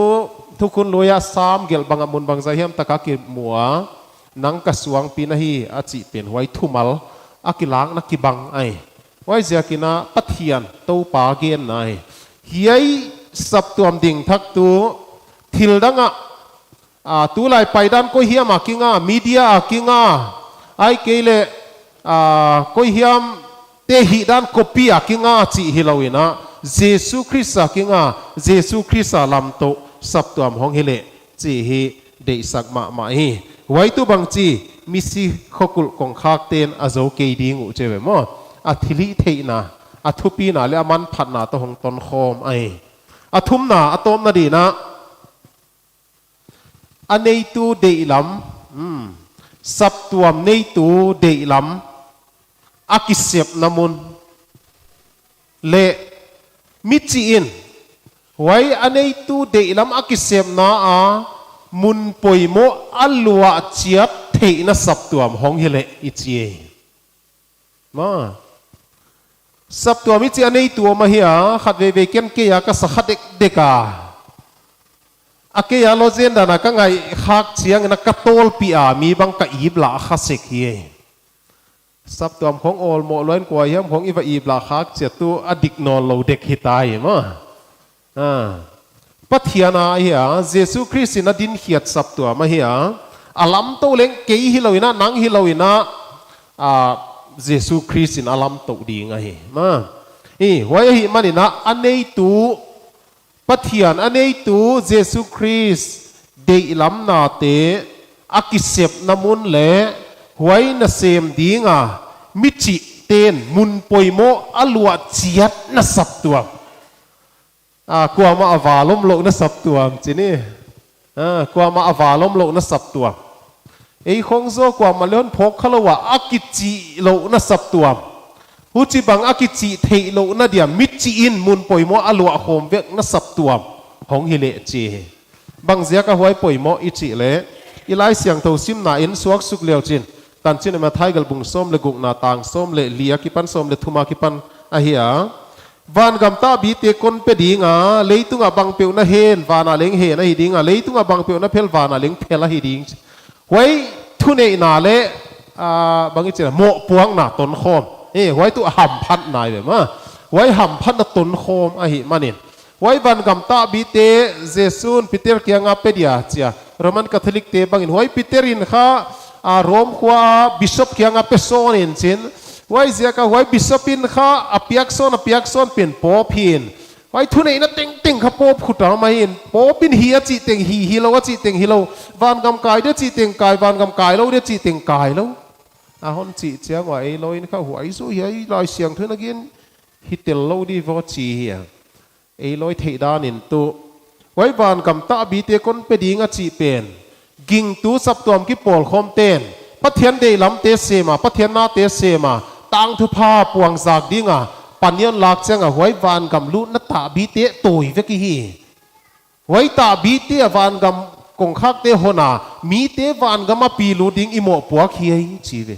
Thukhun Lui a Sam gelh bang a mun bangzah hiam tak a kimu a, nang ka suangpi na hi a chih pen huai thumal a kilakna kibang ahi. Huaiziakin a Pathian Toupa genna hi. Hiai saptuam ding thak tu thil dang ah, a, tulai paidan koi hiam a kinga, media a kinga, ahihkeileh, a, koi hiam te hihdan copy a kinga chih hilou in a, Jesu Khrist a kinga, Jesu Khrist a lamtou saptuam hong hi leh chih hi deihsak mahmah hi. Huai tu bang chi, misi khokulh kongkhakte'n a zou kei ding uh chi ve maw. A thilhihtheihna, a thupina leh a manphatna toh hong tonkhawm ahi. A thumna, a tawpna dingin a, a neitu deihlam, hmm, saptuam neitu deihlam, a kisepna mun leh michih in, huai a neitu deihlam a kisepna a mun poimoh a luah chiat theihna saptuam hong hi leh i chi hi. Maw. Saptuam i chih a neitu om ahi a, khatveivei ken kei a ka sa kha dekdek a. A kei a lou zen dan a ka ngaihkhak chiangin a ka tawlpih a mi bang ka ip lah kha sek hi. Saptuam khong awlmoh lou in kua hiam khong i va ip lah khak chiat tu a dik nawnlou dek hita hi maw. A, Pathian a ahi a, Jesu Khrist in a dinkhiat saptuam ahi a, a lamtou leng kei hilou in a, nang hilou in a, a, Jesu Khrist in a lamtou ding ahi. Maw. I, huai ahihmanin a, a neitu, Pathian a neitu Jesu Khrist deihlamnate a kisepna mun leh huai nasem ding a michihten mun poimoh a luah chiatna saptuam. A, kuamah a val omlouhna saptuam chi ni. A, kuamah a val omlouhna saptuam. Ei khong zaw kuamah leh hon phawk khalou a, a kichihlouhna saptuam. Huchibang a kichih theihlouhna dia michih in mun poimoh a luah khawm vekna saptuam hong hi leh chi hi. Bangziak a huai poimoh i chih leh, I Laisiangthou simna en suak suk leu chin, Tanchin Matthai gal bung sawm leh gukna tang sawm leh li akipan sawm leh thum akipan ahi a. Vangam tahbite kon pe ding a, leitung a bangpeuh na hen, van a leng hen ahi ding a, leitung a bangpeuh na phel, van a leng phel ahi ding. Huai thuneihna leh, ah, bang i chi a, mohpuakna tonkhawm. Eh, huai tuh hamphatna ahi ve maw. Huai hamphatna tonkhawm ahihmanin. Huai vangam tahbite Jesu'n Peter kianga pe dia chia. Roman Catholic te bangin huai Peter in kha, ah, Rome khua a bishop kianga pe sawn in chin. Huaiziak a huai bishop in kha a piak sawn, a piak sawn pen Pope hi in. Huai thuneihna tengteng kha Pope khut a om ahi in. Pope in hi a chih teng hi, hilou a chih teng hilou. Vangam kai dia chih teng kai, vangam kailou dia chih teng kailou. A hon chih chiang ua eilawi in kha huai zaw hiai Laisiangthou in a gen hi tel lou di vaw chi hi a. Eilawi theih dan in tuh. Huai vangam tahbite kon pe ding a chih pen. Gingtu saptuam kipawlkhawm ten. Pathian deihlamte sem a, Pathian nate sem a. Tangthupha puangzak ding a. Pan i hon lak chiang a huai vangam lutna tahbite tawi vek i hi. Huai tahbite a vangam kongkhakte hon a. Mite vangam a pi lut ding i mohpuak hi a i chi ve.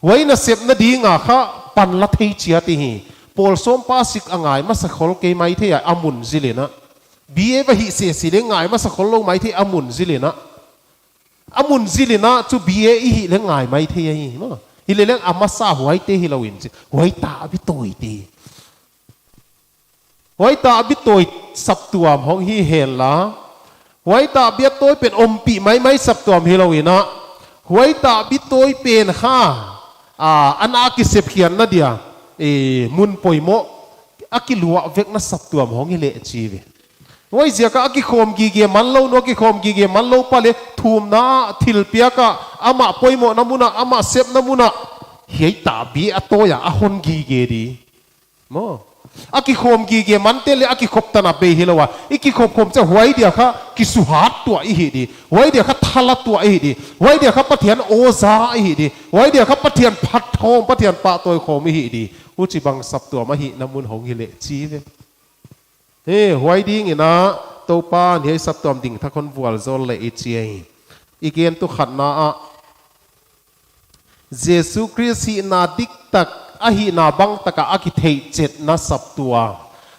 Huai nasepna ding a kha pan la thei chiat i hi. Pawl sawm pa sik a ngai masa khol kei maithei a, a mun zil in a. B A va hih sese leh ngai masa khol lou maithei a mun zil in a. A mun zil in a chu B A i hih leh ngai maithei a hi maw. Hileh leng a masa huaite hilou in chi. Huai tahbi tawite. Huai tahbi tawi saptuam hong hi hen la. Huai tahbi a tawi pen ompih maimai saptuam hilou in a. Huai tahbi tawi pen kha, ah, a na kisep khiatna dia. Eh, mun poimoh a kiluah vekna saptuam hong hi leh chi ve. Huaiziak a kikhawm gige manlou, nu a kikhawm gige manlou pa leh thumna thilpiak a, amah poimohna mun a, amah sepna mun a. Hiai tahbi a tawi a, a hon gige di. Maw. A kikhawm gige mante leh a kikhop tan a bei hilou a. I kikhop khawm chiang huai dia kha kisuhat tuah i hi di. Huai dia kha thala tuah i hi di. Huai dia kha Pathian aw za i hi di. Huai dia kha Pathian phatkhawm, Pathian pahtawi khawm i hi di. Huchibang saptuam ahihna mun hong hi leh chi ve. He, huai ding in a, Toupa'n hiai saptuam ding thak hon vualzawl leh i chi a hi. I gen tuh khatna ah. Jesu Khrist hihna diktak, a hihna bangtak a a kitheihchetna saptuam.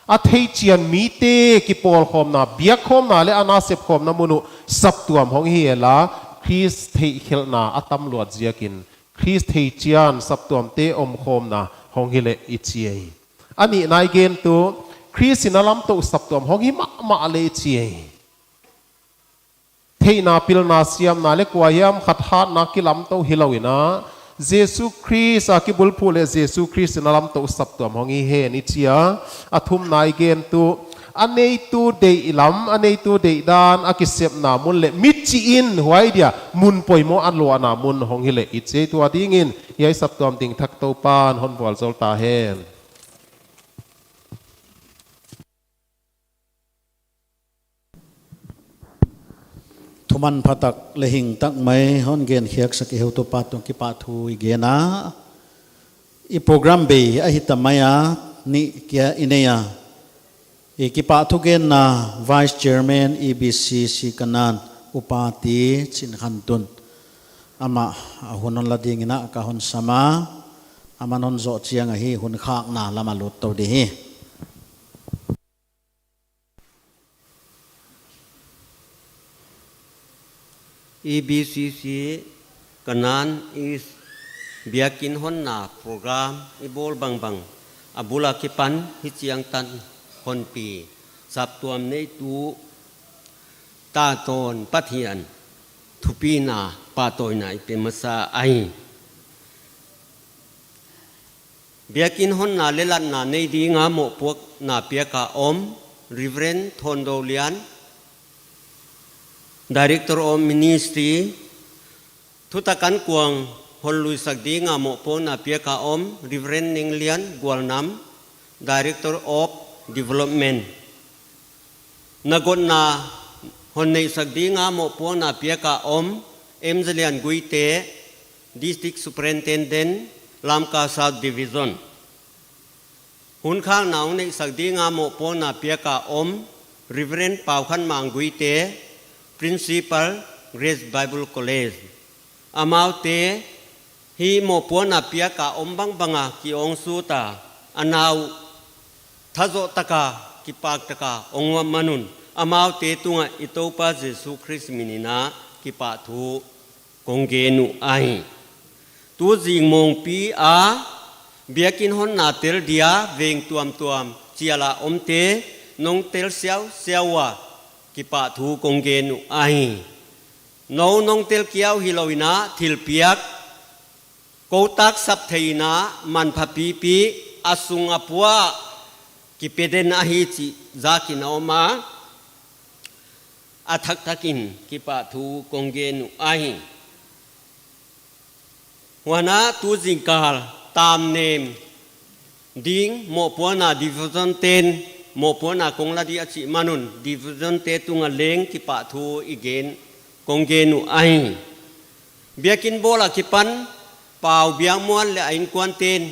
A theihchian mite kipawlkhawmna, biakkhawmna leh a nasepkhawmna mun uh saptuam hong hi a la, Khrist theihkhelhna a tam luat ziakin, Khrist theihchian saptuamte omkhawmna hong hi leh i chi a hi. A nihna i gen tuh, Khrist in a lamtoh saptuam hong hi mahmah leh i chi a hi. Theihna pilna siamna leh kuahiam khat hatna kilamtoh hilou in a, Jesu Khrist a kibulphuh leh Jesu Khrist in a lamtoh saptuam hong hi hen i chi a. A thumna i gen tuh, a neitu deihlam, a neitu deihdan a kisepna mun leh michih in huai dia mun poimoh a luahna mun hong hi leh i chi a. Tua ding in hiai saptuam ding thak Toupa'n hon vualzawl ta hen. Thuman phatak leh hingtak mai hon genkhiaksak i heutupa tungah kipahthu i gen a. I program bei ahi ta mai a, nih kia i nei a. I kipahthu genna Vice Chairman E B C C Kanan, Upa T. Chinkhantun. Amah a hun hon la ding in a ka hon sam a. Aman hon zoh chiang a hiai hun khakna lam a lut tou di hi. E B C C Kanan East biakin honna program i bawl bangbang a bul a kipan hichiang tan honpi saptuam neitu tangtawn Pathian thupina pahtawina i pe masa a hi. Biakin honna leh latna nei ding a mohpuakna piak a om Reverend Thondolian, Director of Ministry, thutak ankuang hon luisak ding a mohpuakna piak a om Reverend Nenglian Gualnam, Director of Development. Nagotna hon neihsak ding a mohpuakna piak a om M. Zalian Guite, District Superintendent, Lamka South Division. Hun khakna hon neihsak ding a mohpuakna piak a om Reverend Paukhanmang Guite, Principal, Grace Bible College. Amaute hi mohpuakna piak a om bangbang a ki-awngsuk a, a nau thazoh taka, kipak taka awng uam man un, amaute tungah i Toupa Jesu Khrist min in a kipahthu kong gen uh ahi. Tuzing mawngpi a biakin honna tel dia veng tuamtuam chial a omte nong tel siausiau ua kipahthu kong gen uh ahi. Nou nong tel kia uh hilou in a thilpiak, kou taksap thei in a manpha pipi, a sung a pua kipeden ahi chih zak in a om a, a thakthak in kipahthu kong gen uh ahi. Huan a tuzingkal tamnem ding mohpuakna division ten mohpuakna kong la di a chih man un, division te tungah leng kipahthu i gen, kong gen uh ahi. Biakin bawl a kipan Pau Biakmual leh a inkuanten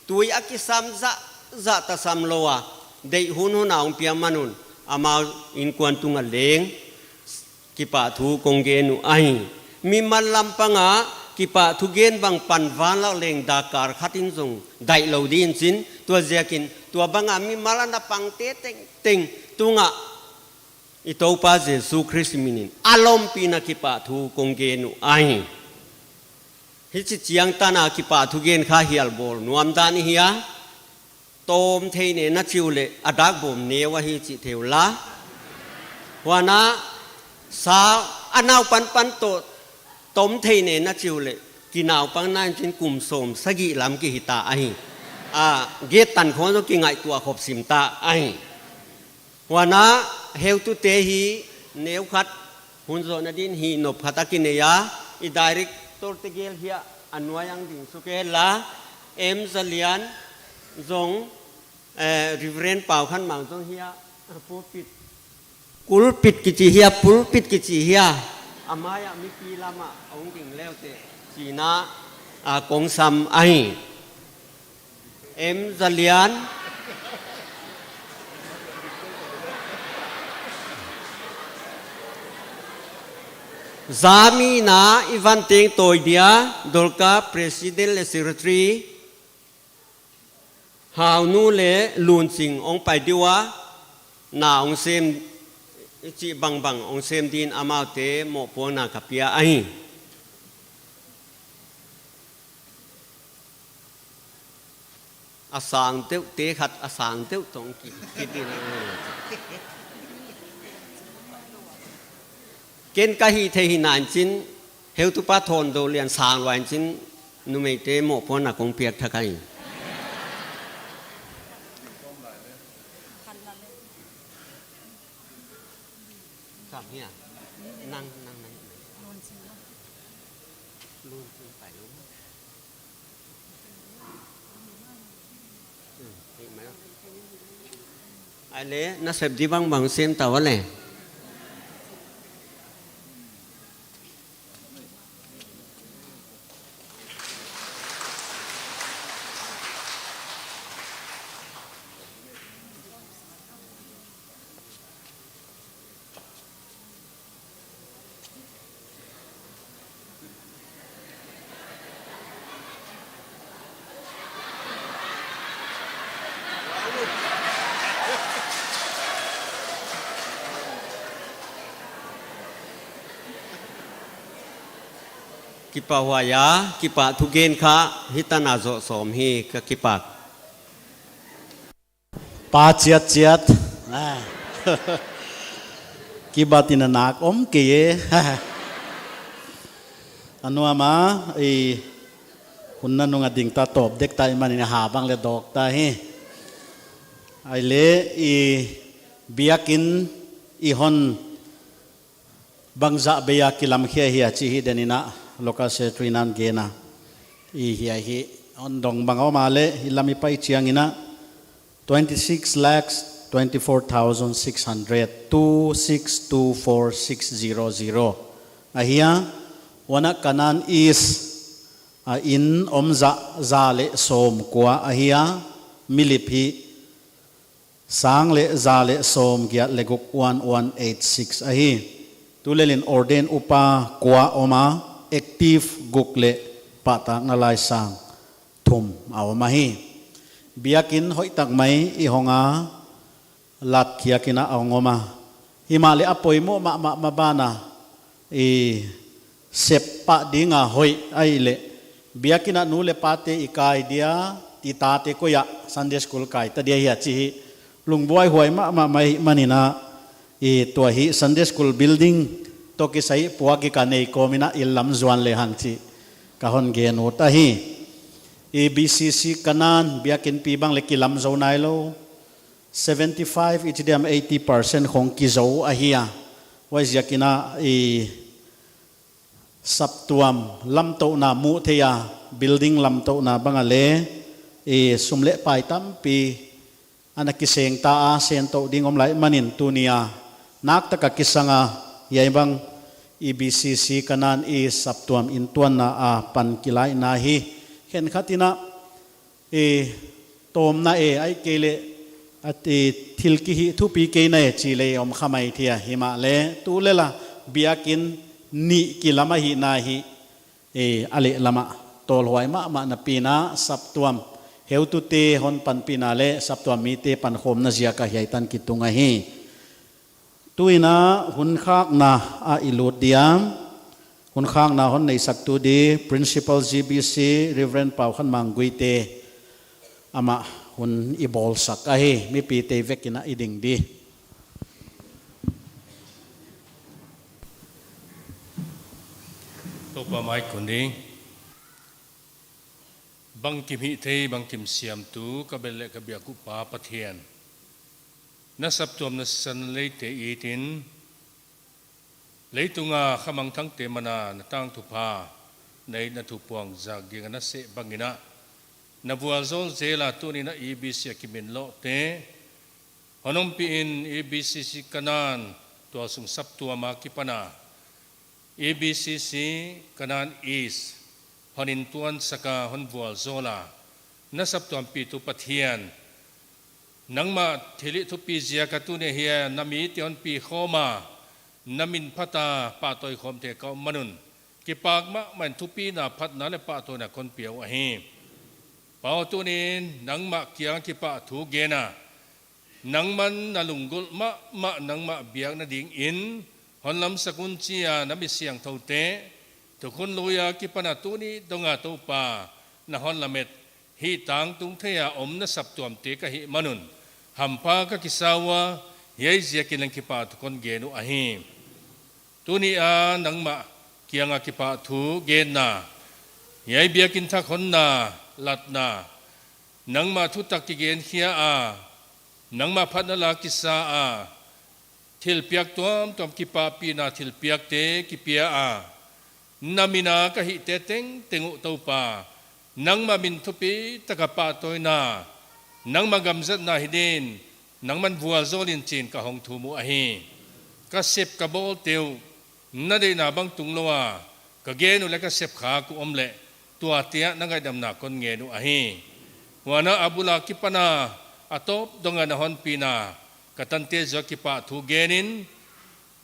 tui a kisam zahzah tasam lou a, deih hunhun a hong piak man un, amau inkuan tungah leng kipahthu kong gen uh ahi. Mimal lam pang a kipahthu gen bang pan van lak leng dakar khat in zong daih lou ding chin, tua ziakin tua bang a mimal a na pangte tengteng tungah i Toupa Jesu Khrist min in a lompi in a kipahthu kong gen uh ahi. Hichi chiang tan a kipahthu gen kha hial bawl nuam dan i hi a, tawm thei ne na chi uleh a dak bawm neu ahi chih thei ula. Huan a sa a naupan pan toh tawm thei ne na chi uleh kinaupang nain chin kum sawm sagih lam ki hi ta ahi. A, gate tan khong zong kingaihtuah khop sim ta ahi. Huan a heutute hi neu khat hun zohna din hi nop khat a kinei a, i director te gel hiah a nuai ang ding suk e la, M Zalian zong, eh, Reverend Pau Khan Mang zong hiah pulpit, pulpit kichi hiah, pulpit kichi hiah, a mai ah mipi lam ah hong ding leute chih in a, a, kong sam ahi. M Zalian. Zami in a i van teng tawi dia, Dolka President leh Secretary, Haunu leh Lunching hong pai di ua, na hong sem, chih bangbang hong sem din amaute mohpuakna ka pia ahi. A sang deuh te khat, a sang deuh tong ki, ki din. Ken ka hih theih hi nain chin, heutupa Thawndolian sang luain chin, numeite mohpuakna kong piak thak ahi. Sam hia. Nang, nang, nang. Lunching pai lou. Hmm, hih mai lou. Ai le, na sep di bangbang sem ta ua le. Kipahhuai a, kipahthu gen kha, hitan a zoh sawm hi ka kipak. Pa chiatchiat. Ah. Kibat in a nak om kei e. A nuam a, i hun nanung a ding ta tawp dek ta i man in a ha bang le dawk ta hi. Ai le i biakin i hon bangzah bei a kilam khia hia chih hi den in a local secretary in a gen a. I hia hi hon dong bang om a le hi lam i pai chiang in a twenty six lakhs twenty four thousand six hundred, two six two four six zero zero. Ahia, huan a Kanan East a inn om za, za leh sawm kua ahia, milip hi sang leh za leh sawm giat leh guk one one eight six ahi. Tulel in ordain upa kua om a, active guk leh pahtakna laisang thum a om ahi. Biakin hoihtak mai i hong a, lat khiak in a hong om a. Himahleh a poimoh mahmah maban a, i sep pah ding a hoih ahihleh, biakin a nu leh pate i kai dia, i tate koi a Sunday school kai ta dia hia chih hi lungbuai huai mahmah mai ahihmanin a, i tua hi Sunday school building toh kisai puak i ka nei kawm in a, i lam zuan lehang chih ka hon gen ut ahi. I B C C Kanan biakin pi bang leh kilam zou nailou. Seventy five i chi diam, eighty percent khong kizou ahi a. Huaiziakin a, i saptuam lamtouhna muh theih a, building lamtouhna bang a leh, i sum leh pai tampi ana kiseng ta a, sentouh ding om lai ahihmanin tuni a naktak a kisang a, hiai bang i B C C Kanan i saptuam inntuanna apan kilaihna hi. Khenkhat in a, i tawmna e, ahihkeileh, a ti thil kihih thupi kei na e chih leh om kha mai thei a, himahleh tulel a biakin nih kilam ahihna hi, e, a lehlam a tawlhuai mahmah napi in a, saptuam heutute hon panpihna leh saptuam mite pankhawmna ziak a hiai tan kitung ahi. Tuin a hun khakna ah i lut dia, hun khakna hon neisaktu di Principal G B C Reverend Paukhanmang Guite, amah hun i bawlsak ahi. Mipite vek in a i ding di. Toupa mai kun di. Bangkim hihthei, bangkim siamtu, ka bel leh ka biak uh Pa Pathian, na saptuam na sisan leite it in, leitung a khamangthangte man a na tangthupha, na itna thupuang zak ding a na seh bang in a, na vualzawl zel a tuni in a E B C a kimin lohte hon ompih in, E B C C Kanan tualsung saptuam a kipan a, E B C C Kanan East hon inntuansak a, hon vualzawl a, na saptuam pitu Pathian, nangmah thilhih thupi ziak a tuni a hiai a na mite hon pi khawm a, na min phat a pahtawi khawm thei ka om man un, kipak mahmah in thupina, phatna leh pahtawina kon pia uh ahi. Pa aw, tuni in nangmah kiang a kipahthu gen a, nangman na lunggulh mahmah nangmah biakna ding in hon lamsak un chi a, na mi siangthoute thukhun lui a kipan a tuni dong a Toupa, na hon lamet, hih tangtung thei a om na saptuamte ka hih man un hampha ka kisa ua, hiai ziakin leng kipahthu kon gen uh ahi. Tuni a nangmah kiang a kipahthu genna, hiai biakin thak honna latna, nangmah thutak kigenkhia a, nangmah phatna la kisa a, thilpiak tuamtuam, kipahpihna thilpiakte kipia a, na min a ka hihte tengteng uh Toupa, nangmah min thupitak a pahtawina, nangmah gamzatna hi din, nangman vualzawl in chi'n ka hong thum uh ahi. Ka sep ka bawlte uh na deihna bang tung lou a ka gen uh leh ka sep khak uh om leh, tuate ah na ngaihdamna kon ngen uh ahi. Huan a bul a kipan a, a tawp dong a na hon pihna, ka tante zoh a kipahthu gen in,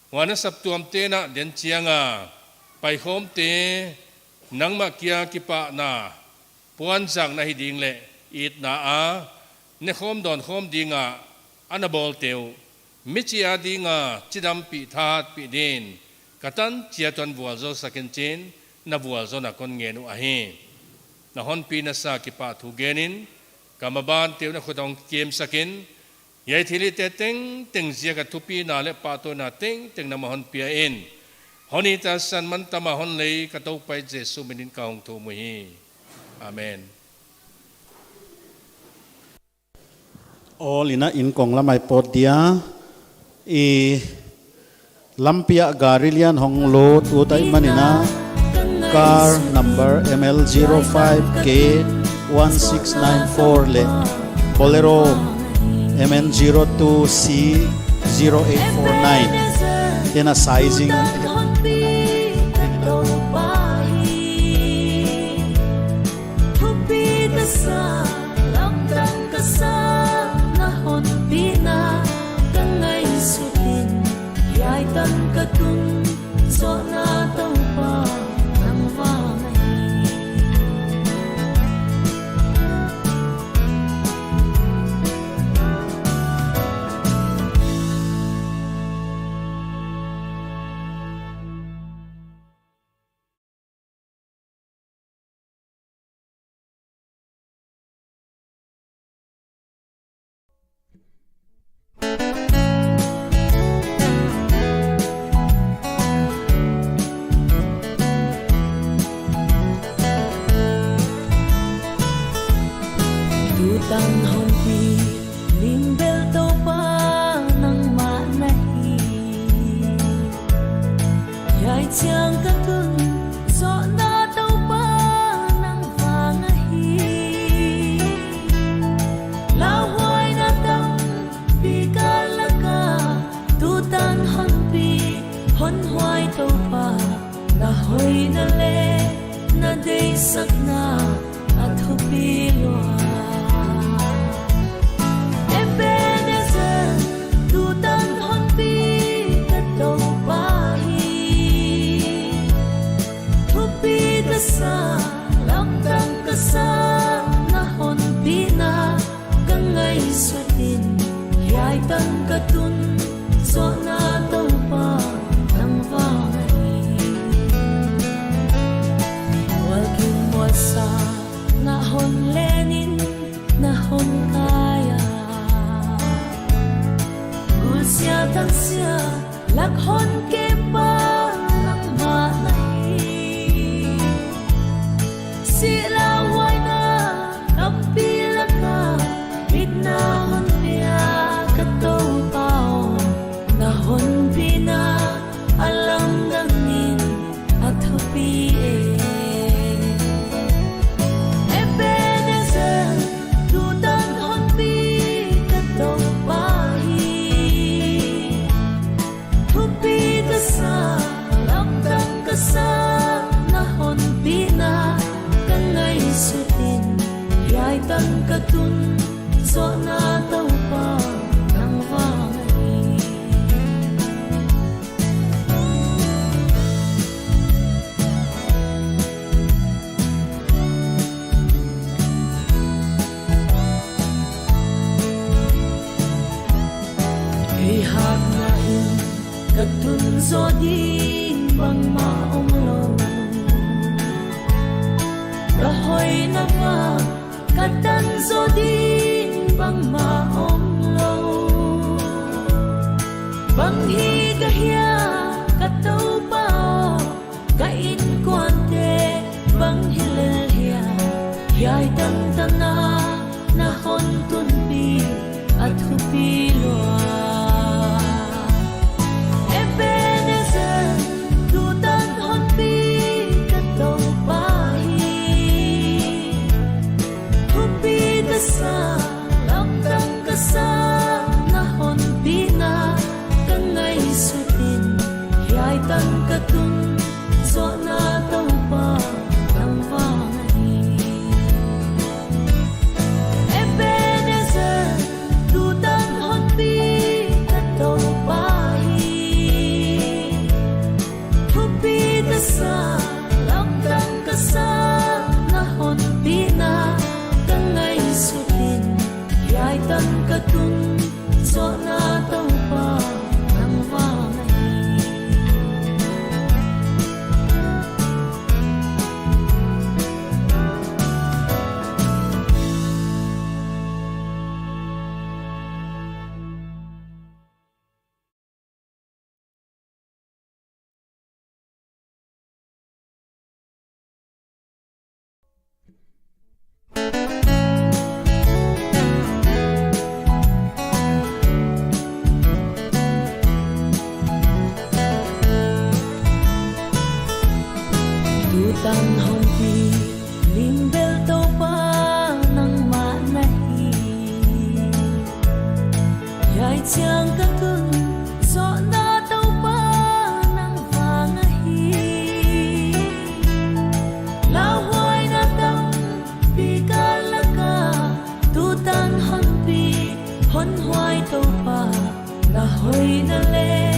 huan a saptuamte'n a den chiang a paikhawmte, nangmah kiang a kipahna puanzakna hi ding leh itna a nekhawm dawnkhawm ding a ana bawlte uh, michih a ding a chidampih thahatpih din, ka tan chiat un vualzawl sak in chi'n na vualzawlna kon ngen uh ahi. Na hon pihna sa kipahthu gen in, ka mabante uh na khut ah hong kemsak in, hiai thilhihte tengteng ziak a thupina leh pahtawina tengteng nangmah hon pia in, hon it a san man tam a hon lei ka Toupa Jesu min in ka hong thum uhi. Amen. Awl in a inkong lam ah i pawt dia, i lampi ah gari lian hong lut ut ahihmanin a, car number M L zero five K one six nine four leh Bolero M N zero two C zero eight four nine te'n a sizing Thupina sa, lamdang ka sa, na hon pihna ka ngaihsut in, hiai tan ka tun Zohna Toupa, nang vang ahi. Tutan hon pi, lim bel Toupa nangmah na hi. Hiai chiang ka tun, zohna Toupa nang vang ahi. Lauhuaina tampi ka lak ah, tutan hon pi, hon huai Toupa, na hoihna leh na deihsakna a thupi lua. Ebenezer, tutan hon pi ka Toupa hi. Thupi ka sa, lamdang ka sa, na hon pina ka ngaihsut in, hiai tan ka tun, zohna Toupa nang vang ahi. Mual ging mual sa, na hon len in, na hon kai a. Gul sia tan sia, lak hon kempa nangmah na hi. Sih lauhuaina tampi lak ah, bitna hon pia ka Toupa aw, na hon pina a lamdang in a thupi e. Ebenezer, tutan hon pi ka Toupa hi. Thupi ka sa, lamdang ka sa, na hon pina ka ngaihsut in, hiai tan ka tun, zohna Toupa nang vang ahi. Kei hakna in ka tun zoh ding bangmah omlou. Ka hoihna ah ka tan zoh ding bangmah omlou. Bang hi ka hia ka Toupa aw, ka innkuante bang hi lel hia, hiai tan tan a na hon tunpi a thupi lua. Ebenezer, tutan hon pi ka Toupa hi. Thupi ka sa, lamdang ka sa, na hon pina ka ngaihsut in, hiai tan ka tun, zohna Toupa nang vang ahi. Ebenezer, tutan hon pi ka Toupa hi. Thupi ka sa, lamdang ka sa, na hon pina ka ngaihsut in, hiai tan ka tun, zohna Toupa nang vang ahi. Tutan hon pi, lim bel Toupa nangmah na hi. Hiai chiang ka tun, zohna Toupa nang vang ahi. Lauhuaina tampi ka lak ah, tutan hon pi, hon huai Toupa, na hoihna leh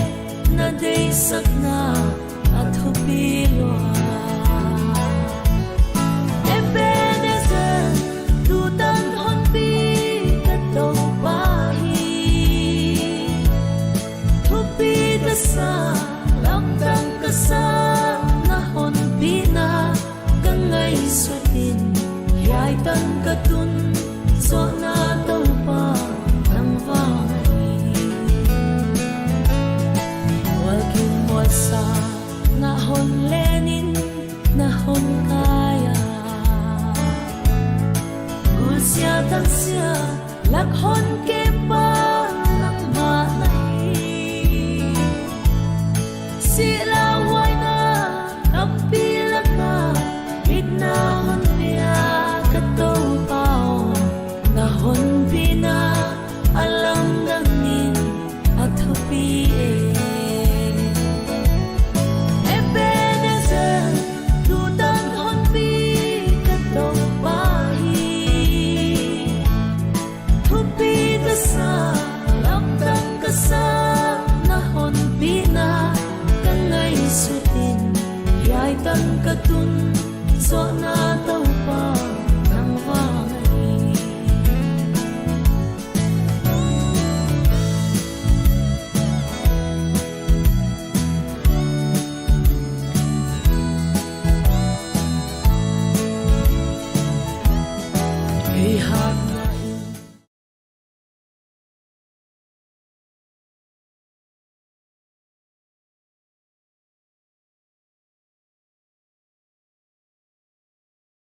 na deihsakna thupi lua. Ebenezer, tutan hon pi ka Toupa hi. Thupi ka sa, lamdang ka sa, na hon pina ka ngaihsut in, hiai tan ka tun, suahna Toupa tangval hi. Mual kin mual sa, na hon len in, na hon kai a. Gul sia tan sia, lak hon kepa, nangmah na hi. Sihlamhuaina, kampi laka, bitna hon pia ka Toupa aw, na hon pina, a lamdang in, a thupi e. Ebenezer, tutan hon pi ka Toupa hi. Thupi ka sa, lamdang ka sa, na hon pina ka ngaihsut in, hiai tan ka tun, suahna Toupa